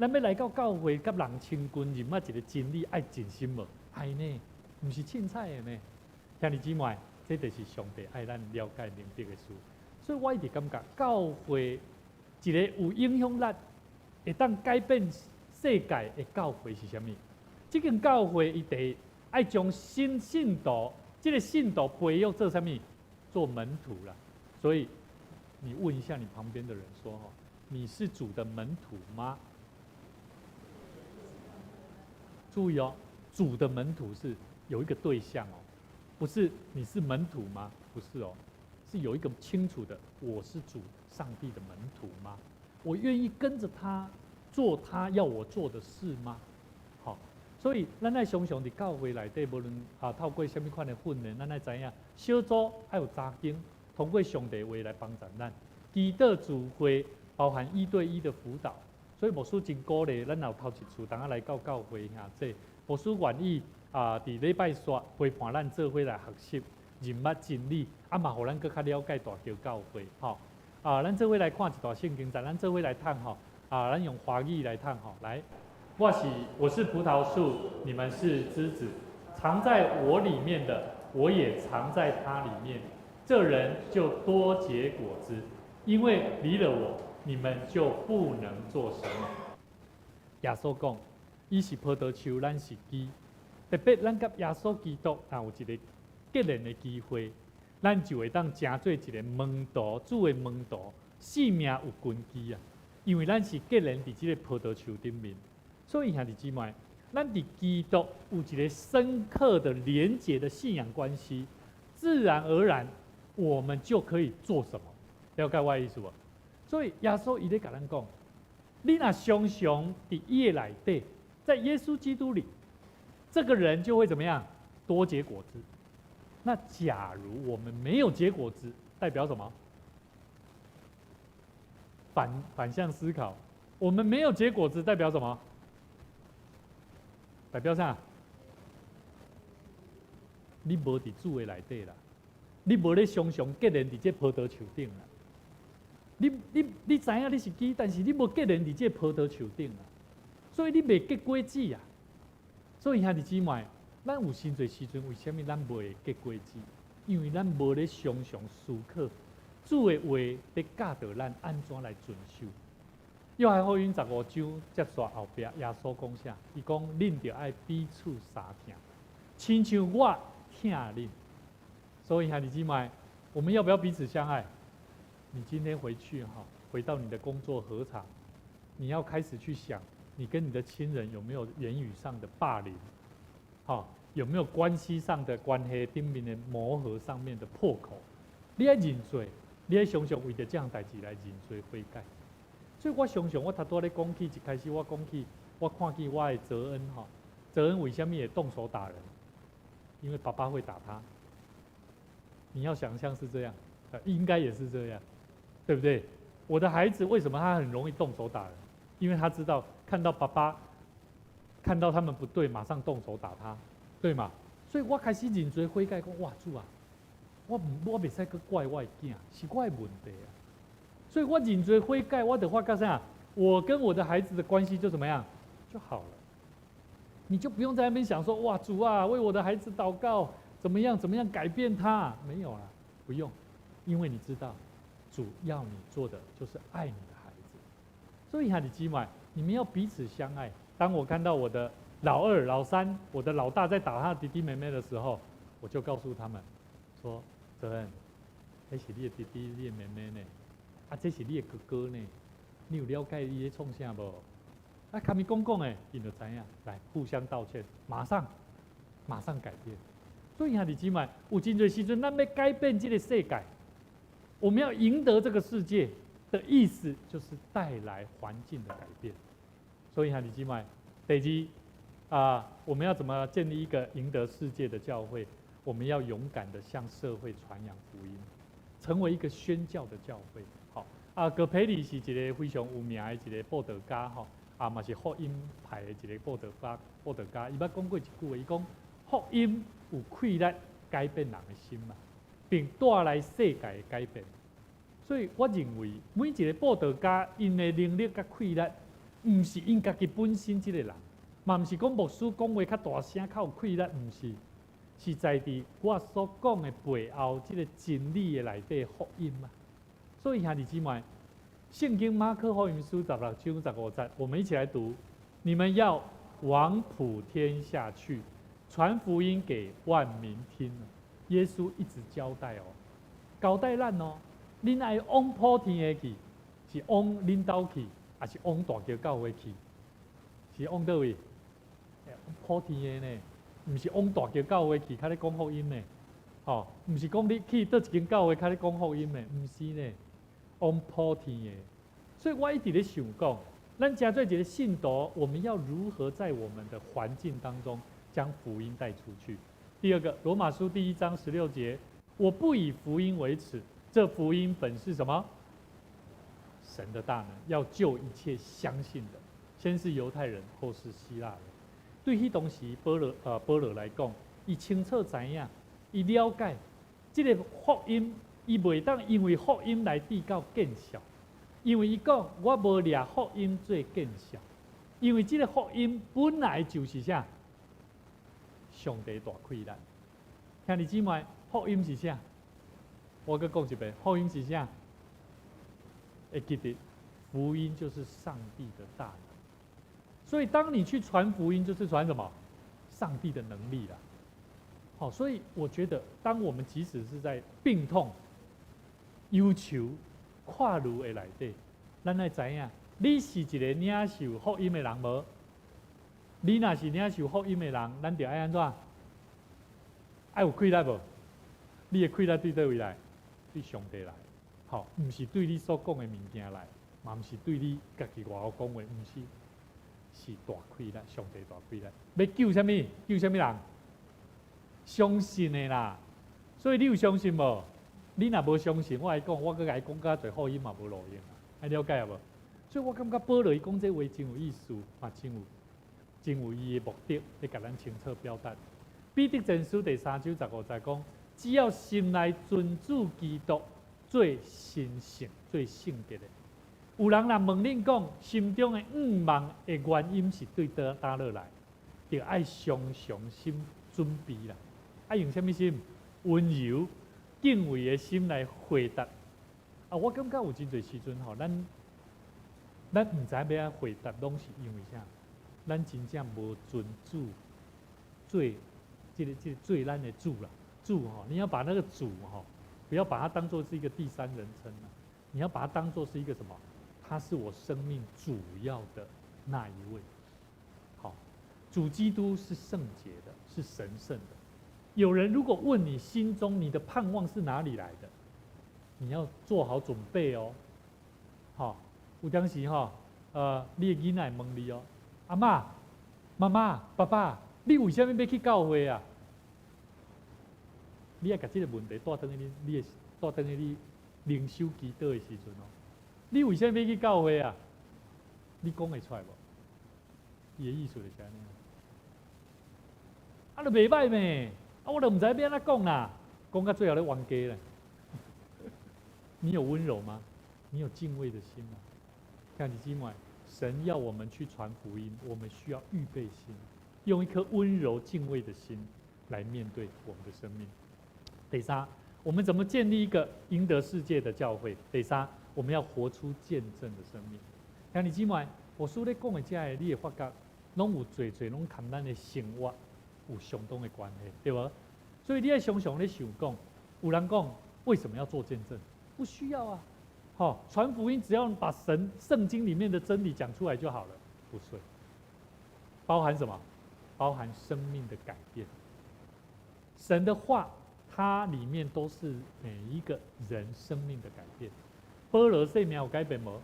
咱欲來到教會，佮人親近，認捌一个真理，愛盡心無？愛呢，毋是凊彩的呢。兄弟姊妹，這就是上帝愛咱了解明白的事。所以我一直感覺教會一個有影響力，會當改變世界的教會是啥物？這間教會伊第一愛將新信徒，這個信徒培育做啥物？做門徒啦。所以你問一下你旁邊的人說：吼，你是主的門徒嗎？注意哦，主的門徒是有一個對象哦，不是你是門徒嗎？不是哦，是有一個清楚的，我是主上帝的門徒嗎？我願意跟着他做他要我做的事嗎？好，所以咱愛常常佇教會內底，無論啊透過啥物款的訓練，咱愛知影小組愛有查經，通過上帝話來幫助咱，祈禱聚會包含一對一的輔導。所以牧師真鼓勵，咱若有頭一次當仔來到教會兄弟，牧師願意啊，佇禮拜四陪伴咱做伙來學習認捌真理，啊嘛，予咱閣較了解大橋教會吼。啊，咱做伙來看一段聖經，咱做伙來讀吼。啊，咱用華語來讀吼。來，我是葡萄樹，你們是枝子，藏在我裡面的，我也藏在他裡面，這人就多結果子，因為離了我，你們就不能做什麼。耶穌講，伊是葡萄樹，咱是枝。特別咱佮耶穌基督若有一个結連的機會，咱就會當成做一个門徒，主的門徒，性命有根基啊！因為咱是結連佇這个葡萄樹頂面，所以兄弟姊妹，咱佇基督有一个深刻的連結的信仰關係，自然而然，我們就可以做什麼？了解我的意思無？所以耶穌伊咧共咱講，你若常常佇伊的內底，在耶穌基督裡，這個人就會怎麼樣？多結果子。那假如我們沒有結果子，代表什麼？反向思考，我們沒有結果子，代表什麼？代表啥？你無佇主的內底啦，你無咧常常結連佇這葡萄樹頂啦。你知影你是枝，但是你無結連佇這葡萄樹頂啦，所以你袂結果子啊。所以兄弟姊妹，咱有真濟時陣，為啥物咱袂結果子？因為咱無咧常常思考主的話咧教導咱按怎來遵守。約翰福音15章接續後壁，耶穌講啥？伊講：恁著愛彼此相疼，親像我疼恁。所以兄弟姊妹，我們要不要彼此相愛？你今天回去哈，回到你的工作職場，你要開始去想，你跟你的親人有沒有言語上的霸凌？好，有沒有關係上的關係頂面的磨合上面的破口？你愛認罪，你愛常常為著這項代誌來認罪悔改。所以我常常我頭拄仔咧講起，一開始我講起，我看見我的澤恩哈，澤恩為啥物會動手打人？因為爸爸會打他。你要想象是這樣，應該也是這樣，對不對？我的孩子為什麼他很容易動手打人？因為他知道看到爸爸看到他們不對，馬上動手打他，對嗎？所以我開始認罪悔改，講哇主啊，我袂使閣怪我的囝，是我的問題啊。所以我認罪悔改，我就發覺啥？我跟我的孩子的關係就怎麼樣就好了。你就不用在那邊想說哇主啊，為我的孩子禱告，怎麼樣怎麼樣改變他？沒有啦，不用，因為你知道，主要你做的就是愛你的孩子。所以兄弟姊妹，你們要彼此相愛。當我看到我的老二、老三、我的老大在打他弟弟妹妹的時候，我就告訴他們說：澤恩，彼是你的弟弟、你的妹妹呢？啊，這是你的哥哥呢？你有了解伊咧創啥無？啊，共伊講講的，𪜶就知影，來互相道歉，馬上，馬上改變。所以兄弟姊妹，有真濟時陣，咱欲改變這个世界，我們要贏得這個世界的意思，就是帶來環境的改變。所以兄弟姊妹，第二啊，我們要怎麼建立一個贏得世界的教會？我們要勇敢的向社會傳揚福音，成為一個宣教的教會。好啊，葛培理是一个非常有名的一个布道家吼，啊嘛是福音派的一个布道家。布道家，伊捌講過一句話，伊講福音有氣力改變人的心嘛，並帶來世界的改變。所以我認為每一个布道家，𪜶的能力佮氣力，毋是𪜶家己本身這个人，嘛毋是講牧師講話較大聲、較有氣力，毋是，是在佇我所講的背後，這个真理的內底福音啊。所以兄弟姊妹，聖經馬可福音書16章15節，我們一起來讀：你們要往普天下去，傳福音給萬民聽。耶穌一直交代哦，交代咱哦，恁愛往普天下去，是往恁兜去，抑是往大橋教會去？是往佗位？普天下呢？毋是往大橋教會去，較咧講福音呢？吼，毋是講你去佗一間教會較咧講福音呢？毋是呢，往普天下。所以我一直咧想講，咱成做一个信徒，我們要如何在我們的環境當中將福音帶出去？第二個，羅馬書第1章16節，我不以福音為恥，這福音本是什麼？神的大能，要救一切相信的，先是猶太人，後是希臘人。對彼當時保羅來講，伊清楚知影，伊了解這个福音，伊袂當因為福音來得到見笑，因為伊講我無掠福音做見笑，因為這个福音本來就是啥？上帝大氣力。兄弟姊妹，福音是啥？我閣講一遍，福音是啥？會記得，福音就是上帝的大能。所以，當你去傳福音，就是傳什麼？上帝的能力啦。好，所以我覺得，當我們即使是在病痛、憂愁、跨路的內底，咱愛知影，你是一个領受福音的人無？你若是領受福音的人，咱就愛按怎？愛有氣力無？你的氣力對佗位來？對上帝來。好，毋是對你所講的物件來，嘛毋是對你家己外口講話，毋是，是大氣力，上帝大氣力。欲救啥物？救啥物人？相信的啦。所以你有相信無？你若無相信，我來講，我閣共伊講較濟福音嘛無路用啊。愛了解無？所以我感覺保羅伊講這話真有意思，嘛真有伊的目的，咧共咱清楚表達。彼得前書第3章15節講，只要心內尊主基督做神聖、做聖潔的。有人若問恁講，心中的向望的原因是對佗落來，就愛常常心準備啦。愛用啥物心？溫柔、敬畏的心來回答。啊，我感覺有真濟時陣吼，咱毋知欲按怎回答，攏是因為啥？咱真正無尊主做這個做咱的主啦，主吼，你要把那個主吼，不要把它當做是一個第三人稱啊，你要把它當做是一個什麼？他是我生命主要的那一位。好，主基督是聖潔的，是神聖的。有人如果問你心中你的盼望是哪裡來的，你要做好準備哦。好，有當時吼，你的囡仔會問你哦，阿嬤、媽媽、爸爸，你為啥物欲去教會啊？你愛共這个問題帶轉去你，你的帶轉去你靈修祈禱的時陣哦。你為啥物欲去教會啊？你講會出來無？伊的意思就是按呢。啊，就袂䆀咩？啊，我都毋知欲按怎講啦，講到最後咧冤家咧。你有溫柔嗎？你有敬畏的心嗎？兄弟姊妹，神要我們去傳福音，我們需要預備心，用一顆溫柔敬畏的心來面對我們的生命。第三，我們怎麼建立一個贏得世界的教會？第三，我們要活出見證的生命。兄弟姊妹，我所咧講的這个，你會發覺，攏有濟濟攏佮咱的生活有相當的關係，對無？所以你愛常常咧想講，有人講為什麼要做見證？不需要啊，好，傳福音只要把神聖經裡面的真理講出來就好了，不是？包含什麼？包含生命的改變。神的話，它裡面都是每一個人生命的改變。保羅生命有改變無？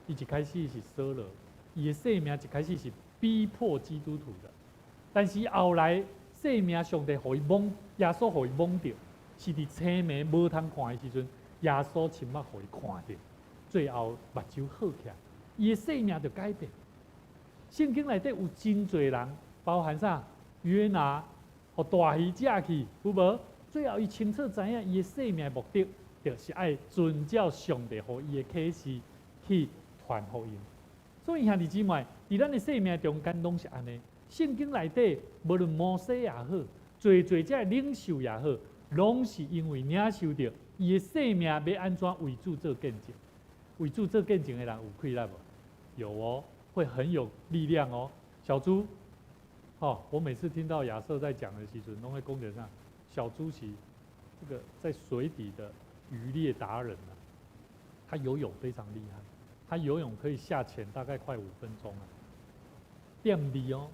伊一開始是掃羅，伊的生命一開始是逼迫基督徒的，但是後來生命上帝予伊摸，耶穌予伊摸著，是佇青暝無通看的時陣，耶穌親目予伊看著，最後目睭好起來，伊的生命就改變。聖經內底有真濟人，包含啥？約拿，予大魚食去，有無？最後伊清楚知影，伊的生命目的，就是愛遵照上帝予伊的啟示去傳福音。所以所以兄弟姊妹，佇咱的生命中間攏是按呢。聖經內底，無論摩西也好，濟濟這領袖也好，攏是因為領受著伊的生命欲按怎為主做見證。為主做見證的人有氣力無？有哦，會很有力量哦。小豬，吼，我每次聽到亞瑟在講的時陣，攏會講著啥？小豬是這個在水底的漁獵達人啊，他游泳非常厲害，他游泳可以下潛大概快5分鐘啊。踮佇哦，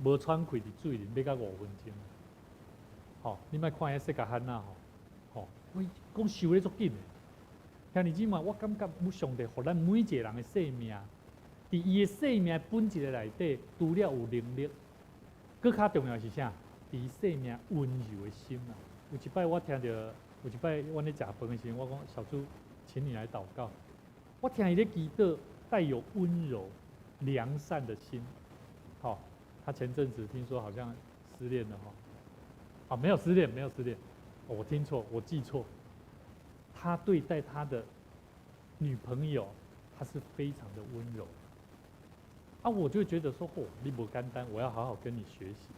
無喘氣佇水裡，欲到5分鐘。吼，你莫看彼細個漢仔吼，吼，喂，講游咧足緊的。兄弟姊妹，我感覺上帝予咱每一個人的生命，佇伊的生命本質的內底，除了有能力，閣較重要是啥？佇伊生命溫柔的心啊。有一擺我聽著，有一擺阮咧食飯的時陣，我講小豬，請你來禱告。我聽伊咧祈禱，帶有溫柔、良善的心。好，他前陣子聽說好像失戀了哈，啊，沒有失戀，沒有失戀，我聽錯，我記錯。他對待他的女朋友，他是非常的溫柔。啊，我就覺得說，嚯，你無簡單，我要好好跟你學習。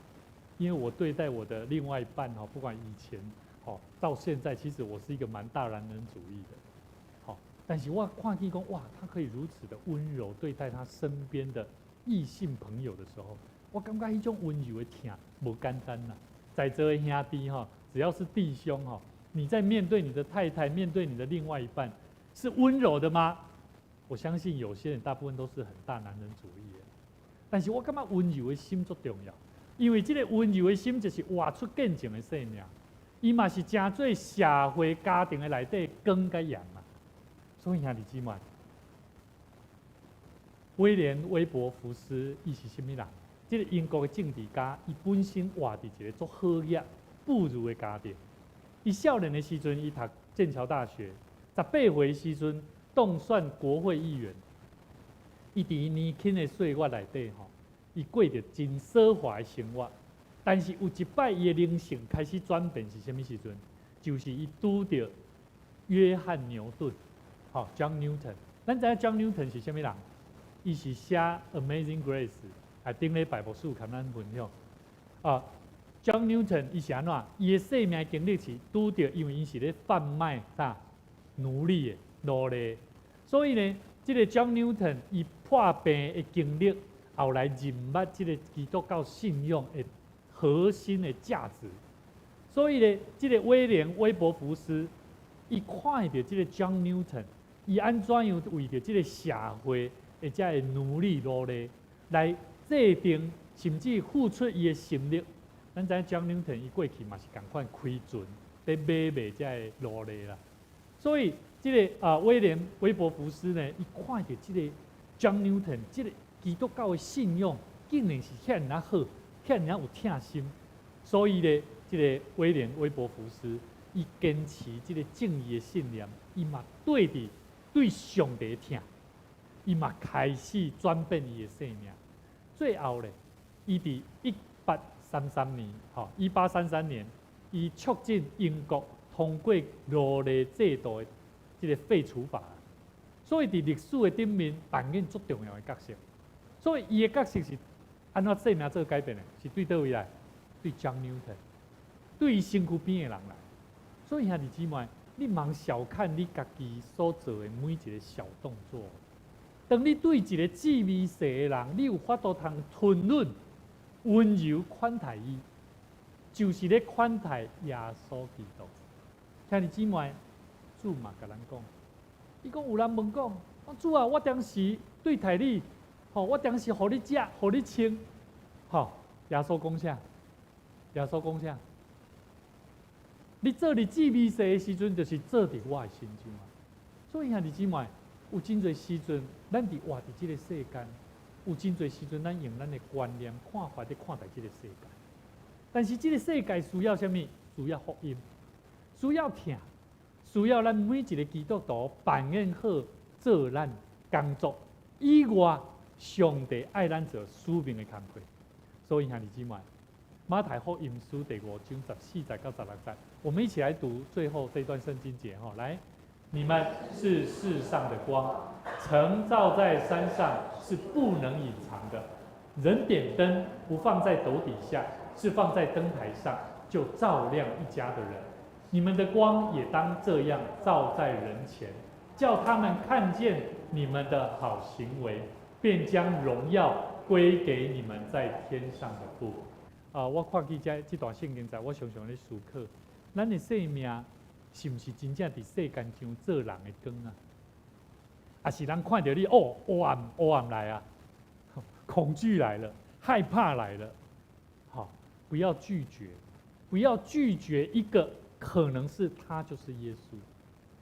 因為我對待我的另外一半哈，不管以前，吼到現在，其實我是一個蠻大男人主義的，好，但是我看見講，哇，他可以如此的溫柔對待他身邊的異性朋友的時候，我感覺彼種溫柔的疼無簡單吶。在座的兄弟哈，只要是弟兄哈，你在面對你的太太，面對你的另外一半，是溫柔的嗎？我相信有些人大部分都是很大男人主義的，但是我感覺溫柔的心足重要。因為這個溫柔的心就是活出見證的生命，伊嘛是成做社會家庭的內底光佮鹽嘛。所以兄弟姊妹，威廉威伯福斯伊是啥物人？這個英國的政治家，伊本身活佇一個足好額富裕的家庭。伊少年的時陣，伊讀劍橋大學，18歲時陣當選國會議員。伊佇伊年輕的歲月內底吼，伊過著真奢華的生活，但是有一擺伊的靈性開始轉變是啥物時陣？就是伊拄著約翰牛頓，吼，John Newton。咱知影 John Newton 是啥物人？伊是寫《Amazing Grace》，啊，頂禮拜牧師共咱分享。啊，John Newton 伊是按怎？伊的生命經歷是拄著，因為伊是咧販賣啥奴隸的奴隸，所以呢，這個 John Newton 伊破病的經歷，後來認捌這個基督教信仰的核心的價值。所以呢，這個威廉威伯福斯，伊看著這個 John Newton，伊按怎樣為著這個社會的這个奴隸奴隸來制定，甚至付出伊的心力。咱知影 John Newton 伊過去嘛是仝款開船，佇買賣這个奴隸啦。所以這個啊威廉威伯福斯呢，伊看著這個 John Newton 這個基督教的信仰，竟然是遐爾仔好，遐爾仔有疼心。所以呢，這個威廉威伯福斯，伊堅持這個正義的信念，伊嘛對佇對上帝疼，伊嘛開始轉變伊的生命。最後咧，伊佇1833年，吼，1833年，伊促進英國通過奴隸制度的這個廢除法。所以佇歷史的頂面扮演足重要的角色。所以伊的角色是按怎生命做改變的？是對佗位來？對 John Newton，對伊身軀邊的人來。所以兄弟姊妹，你毋通小看你家己所做的每一個小動作。當你對一個志微細的人，你有法度通吞忍、溫柔款待伊，就是咧款待耶穌基督。兄弟姊妹，主嘛共咱講，伊講有人問講，主啊，我當時對待你，吼，我當時予你食，予你穿，吼，耶穌講啥？耶穌講啥？你做佇至微細的時陣，就是做佇我的身上啊。所以兄弟姊妹，有真濟時陣，咱佇活佇這個世間，有真濟時陣，咱用咱的觀念、看法佇看待這個世界。但是這個世界需要啥物？需要福音，需要疼，需要咱每一個基督徒扮演好做咱工作以外，上帝愛咱做使命的工課。所以兄弟姊妹，馬太福音書第五章14節到16節，我們一起來讀最後這段聖經節哈。來，你們是世上的光，城造在山上是不能隱藏的。人點燈不放在斗底下，是放在燈臺上，就照亮一家的人。你們的光也當這樣照在人前，叫他們看見你們的好行為，便將榮耀歸給你們在天上的父。啊，我看見這段聖經在，我常常咧思考，咱的生命是毋是真正佇世間上做人的光啊？抑是人看著你哦，黑暗黑暗來啊，恐懼來了，害怕來了，好，不要拒絕，不要拒絕一個可能是他就是耶穌，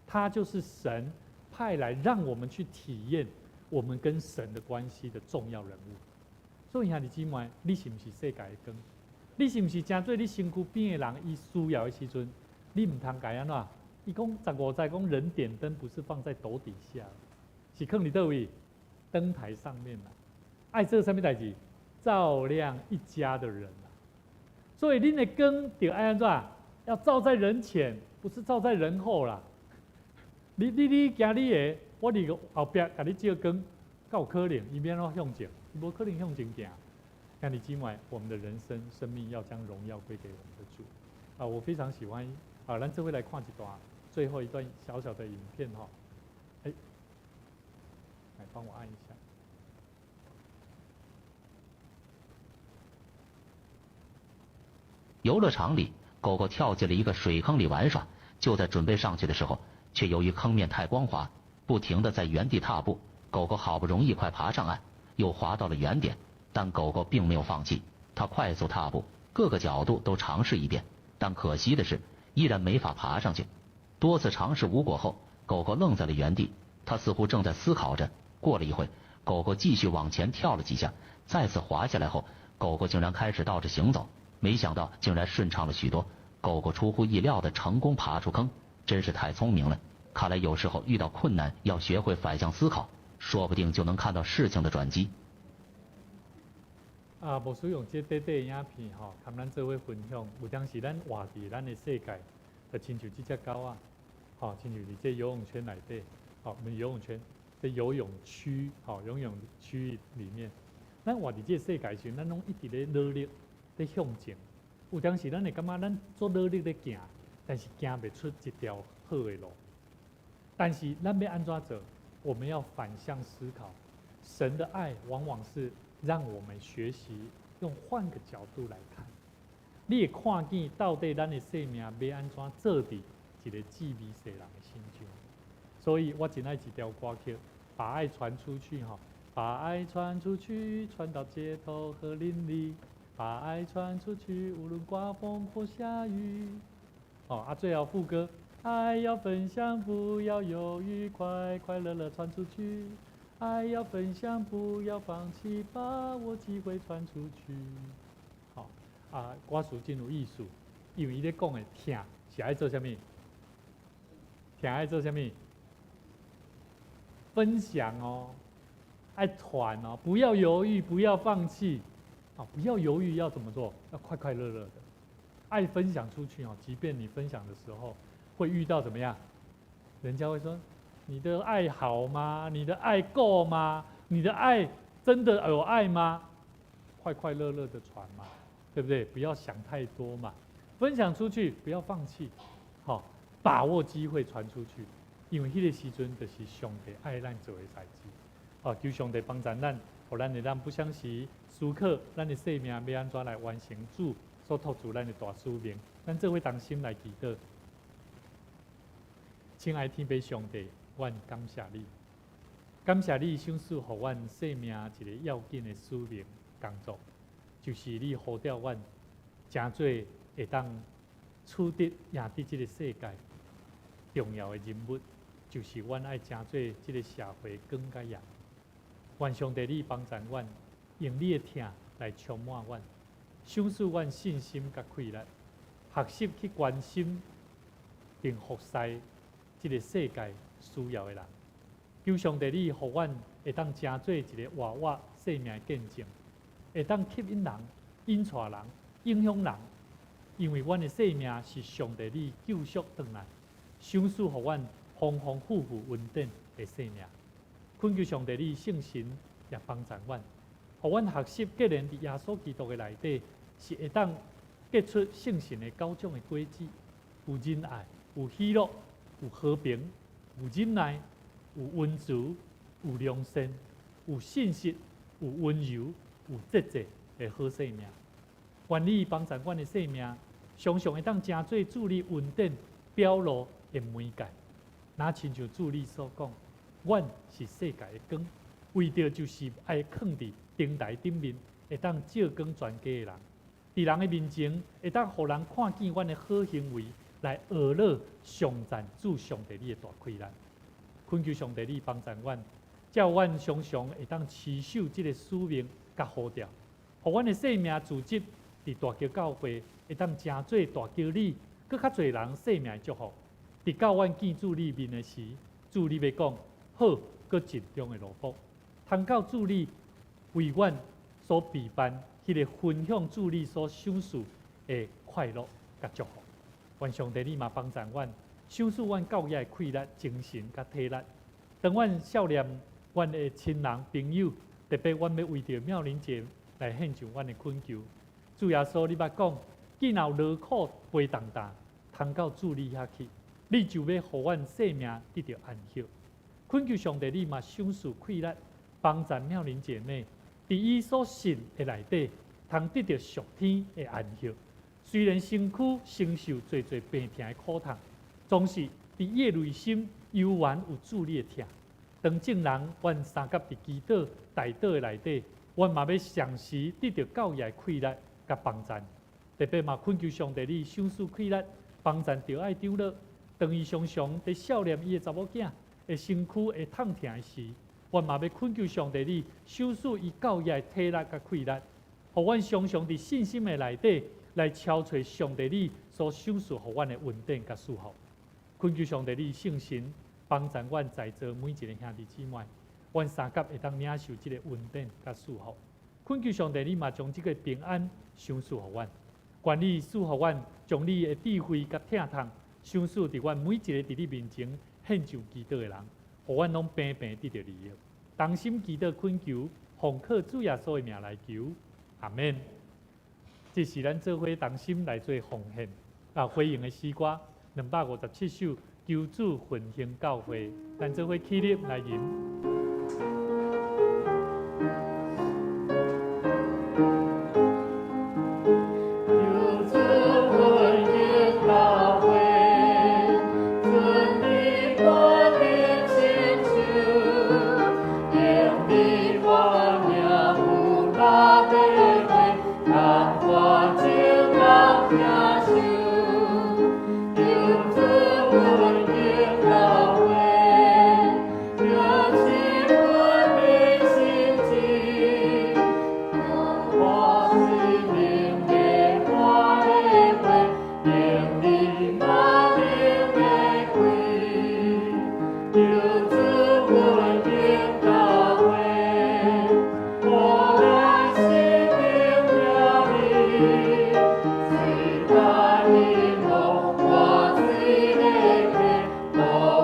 他就是神派來讓我們去體驗我們跟神的關係的重要人物。所以兄弟姊妹，你是毋是世界的光？你是毋是成做你身軀邊的人？伊需要的時陣，你毋通共伊按怎？伊講15節講人點燈不是放在斗底下，是囥佇佗位？燈臺上面啦。愛做啥物代誌？照亮一家的人啊。所以恁的光著愛按怎？要照在人前，不是照在人後啦。你行你的，我佇後壁共你照光，敢有可能？伊欲按怎向前？伊無可能向前行。兄弟姊妹，我們的人生生命要將榮耀歸給我們的主。啊，我非常喜歡啊，咱這回來看一段最後一段小小的影片哈。哎，來幫我按一下。遊樂場裡，狗狗跳進了一個水坑裡玩耍，就在準備上去的時候，卻由於坑面太光滑，不停地在原地踏步。狗狗好不容易快爬上岸，又滑到了原點，但狗狗並沒有放棄，它快速踏步，各個角度都嘗試一遍，但可惜的是，依然沒法爬上去。多次嘗試無果後，狗狗愣在了原地，它似乎正在思考着。過了一會，狗狗繼續往前跳了幾下，再次滑下來後，狗狗竟然開始倒着行走，沒想到竟然順暢了許多。狗狗出乎意料的成功爬出坑，真是太聰明了。看來有時候遇到困難要學會反向思考，說不定就能看到事情的轉機。啊，牧師用這短短的影片吼，共咱做伙分享。有當時咱活佇咱的世界，就親像這隻狗仔，吼，親像佇這游泳圈內底，吼，毋是游泳圈，這游泳區，吼，游泳區域裡面，咱活佇這個世界時，咱攏一直咧努力，咧向前。有當時咱會感覺咱足努力咧行，但是行袂出一條好的路。但是咱欲按怎做？我們要反向思考，神的愛往往是讓我們學習用換個角度來看。你會看見到底咱的生命欲按怎做佇一個志微細人的身上。所以我真愛一條歌曲，把愛傳出去吼，把愛傳出去，傳到街頭和鄰里，把愛傳出去，無論颳風或下雨。哦，啊，最後副歌，愛要分享，不要猶豫，快快樂樂傳出去。愛要分享，不要放棄，把握機會傳出去。好，啊，歌詞真有意思，因為伊咧講的疼是愛做啥物？疼愛做啥物？分享哦，愛傳哦，不要猶豫，不要放棄，啊，不要猶豫，要怎麼做？要快快樂樂的，愛分享出去哦。即便你分享的時候會遇到怎麼樣，人家會說：你的愛好嗎？你的愛夠嗎？你的愛真的有愛嗎？快快樂樂的傳嘛，對不對？不要想太多嘛，分享出去，不要放棄，好，把握機會傳出去。因為彼個時陣就是上帝愛咱做的代誌，哦，求上帝幫助咱，予咱會當不相時思考咱的生命欲按怎來完成主所託付咱的大使命。咱做伙同心來祈禱，親愛天父上帝，阮感謝你，感謝你賞賜予阮生命一個要緊的使命工作，就是你呼召阮，成做會當取得贏得這個世界重要的人物。就是阮愛成做這個社會光佮鹽。願上帝你幫助阮，用你的疼來充滿阮，賞賜阮信心佮氣力，學習去關心並服侍這個世界需要的人。求上帝你予阮會當成做一個活活生命的見證，會當吸引人、引帶人、影響人，因為阮的生命是上帝你救贖轉來，賞賜予阮。丰丰富富恩典的生命。恳求上帝，你圣神也帮助阮，予阮学习，既然伫耶稣基督的内底，是会当结出圣神的九种的果子，有仁爱，有喜乐，有和平，有忍耐，有温慈，有良善，有信实，有温柔，有节制的好生命。愿你帮助阮的生命，常常会当成做主你恩典表露的媒介。若亲像主你所讲，阮是世界的光，为著就是爱囥伫灯台顶面，会当照光全家的人。伫人的面前，会当予人看见阮的好行为，来学乐颂赞主上帝你的大气力。恳求上帝你帮助阮，叫阮常常会当持守这个使命佮呼召，予阮的生命组织伫大桥教会，会当成做大桥里阁较济人生命的祝福。直到阮见主你面的时，主你欲讲好，阁尽忠的奴仆，通到主你为阮所备办彼个分享主你所赏赐的快乐佮祝福。愿上帝你嘛帮助阮，赏赐阮教业的气力、精神佮体力。当阮少年，阮的亲人朋友，特别阮欲为著妙玲姐来献上阮的恳求。主耶稣，你捌讲，既若有劳苦背重担，通到主你遐去，你就欲予阮生命得著安息。恳求上帝，你嘛赏赐气力，帮助妙玲姐妹，伫伊所信的内底，通得著属天的安息。虽然身躯承受济济病痛的苦痛，总是伫伊的内心犹原有主你的疼。当众人阮相佮伫祈祷、代祷的内底，阮嘛欲同时得著教业的气力佮帮助。特别嘛恳求上帝你赏赐气力，帮助著爱长老。当伊常常伫少年伊的查某囝的身躯会痛疼的时，阮嘛欲恳求上帝你赏赐伊教业的体力佮气力，予阮常常伫信心的内底来超揣上帝你所赏赐予阮的恩典佮祝福。恳求上帝你圣神帮助阮在座每一个兄弟姊妹，阮相佮会当领受这个恩典佮祝福。恳求上帝你嘛将这个平安赏赐予阮，愿你赐予阮将你的智慧佮疼痛赏赐伫阮每一个伫你面前献上祈祷的人，予阮拢平平得著利益。同心祈祷恳求，奉靠主耶稣的名来求，阿们。这是咱做伙同心来做奉献啊，回应的诗歌257首，求主奋兴教会，咱做伙起立来吟。求主奋兴教会，尊你我的亲手，用你我名有力的话，感化众人听受。求主奋兴教会，就是阮的心志，我生命的花的花，用你万能的气。求主奋兴教会，予咱生命听你，水大的路，活水的溪，予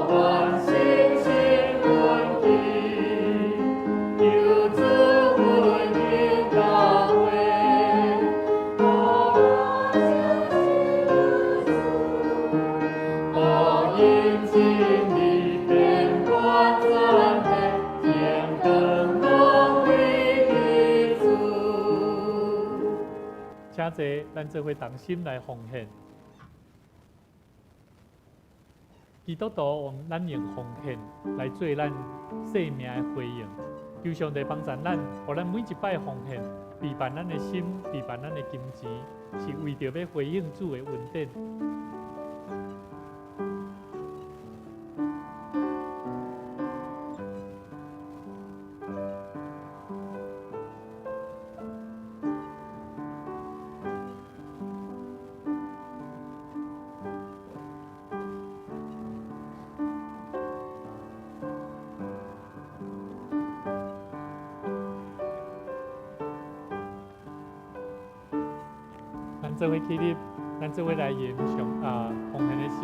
阮信心稳基。求主奋兴教会，予阮相信有主，予因真理遍满全地，荣光拢归于主。请坐，咱做伙同心来奉献。基督徒用咱用奉献来做咱生命的回应。求上帝帮助咱，予咱每一摆奉献，备办咱的心，备办咱的金钱，是为著欲回应主的恩典。咱做伙起立，咱做伙来吟上啊奉献的诗。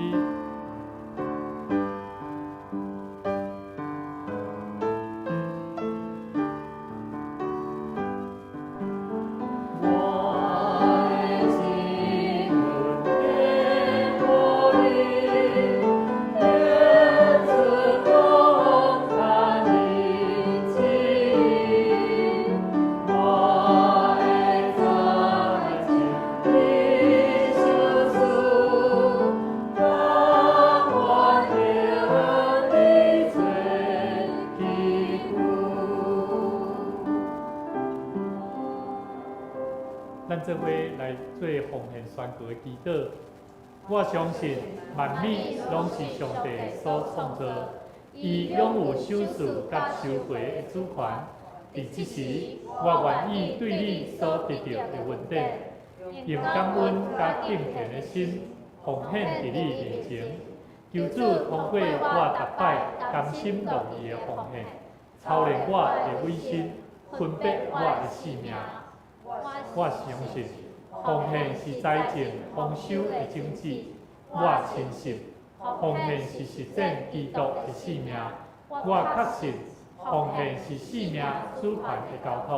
咱做伙來做奉獻宣告的祈禱。我相信萬物攏是上帝所創造，伊擁有賞賜佮收回的主權。佇這時，我願意對你所得著的恩典，用感恩佮敬虔的心奉獻佇你面前。求主通過我逐擺甘心樂意的奉獻，操練我的委身，分別我的性命。我相信奉獻是財政豐收的種子。我深信奉獻是實踐基督的使命。我確信奉獻是生命主權的交託。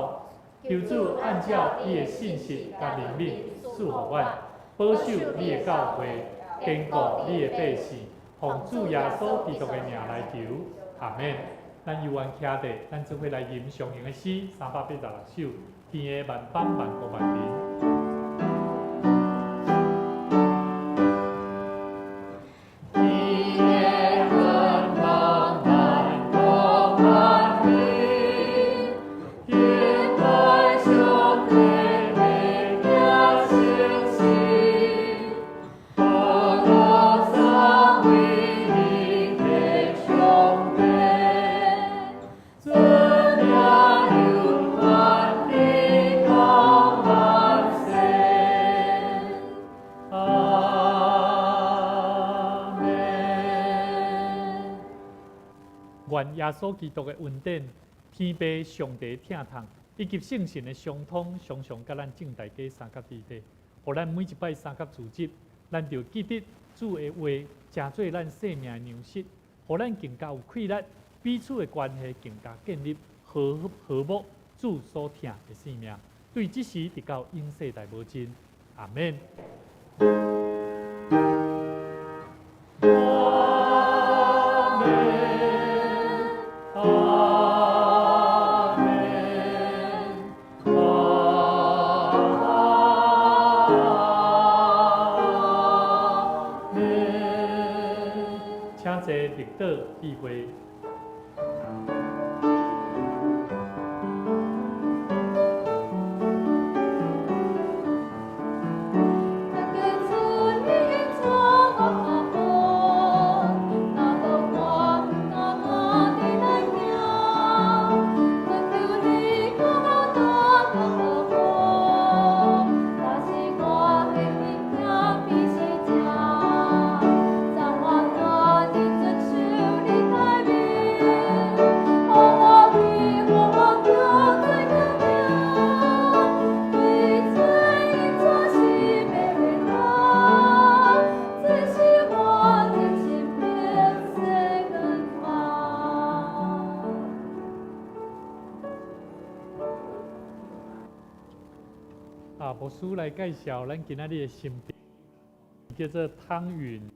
求主按照伊的信實佮憐憫賜予阮，保守你的教會，堅固你的百姓。奉主耶穌基督的名來求，阿們。咱猶原徛佇，咱做伙來吟上型的詩386首，天的萬邦萬國萬民。願耶穌基督的恩典、天父上帝疼痛，以及聖神的相通，常常佮咱眾大家相佮佇咧。予咱每一擺相佮聚集，咱就記得主的話，成做咱生命的糧食，予咱更加有氣力，彼此的關係更加建立和和睦，主所疼的生命。對這時直到永世代無盡。阿們。請坐綠島聚會。牧師來介紹咱今仔日的新賓，叫做湯允。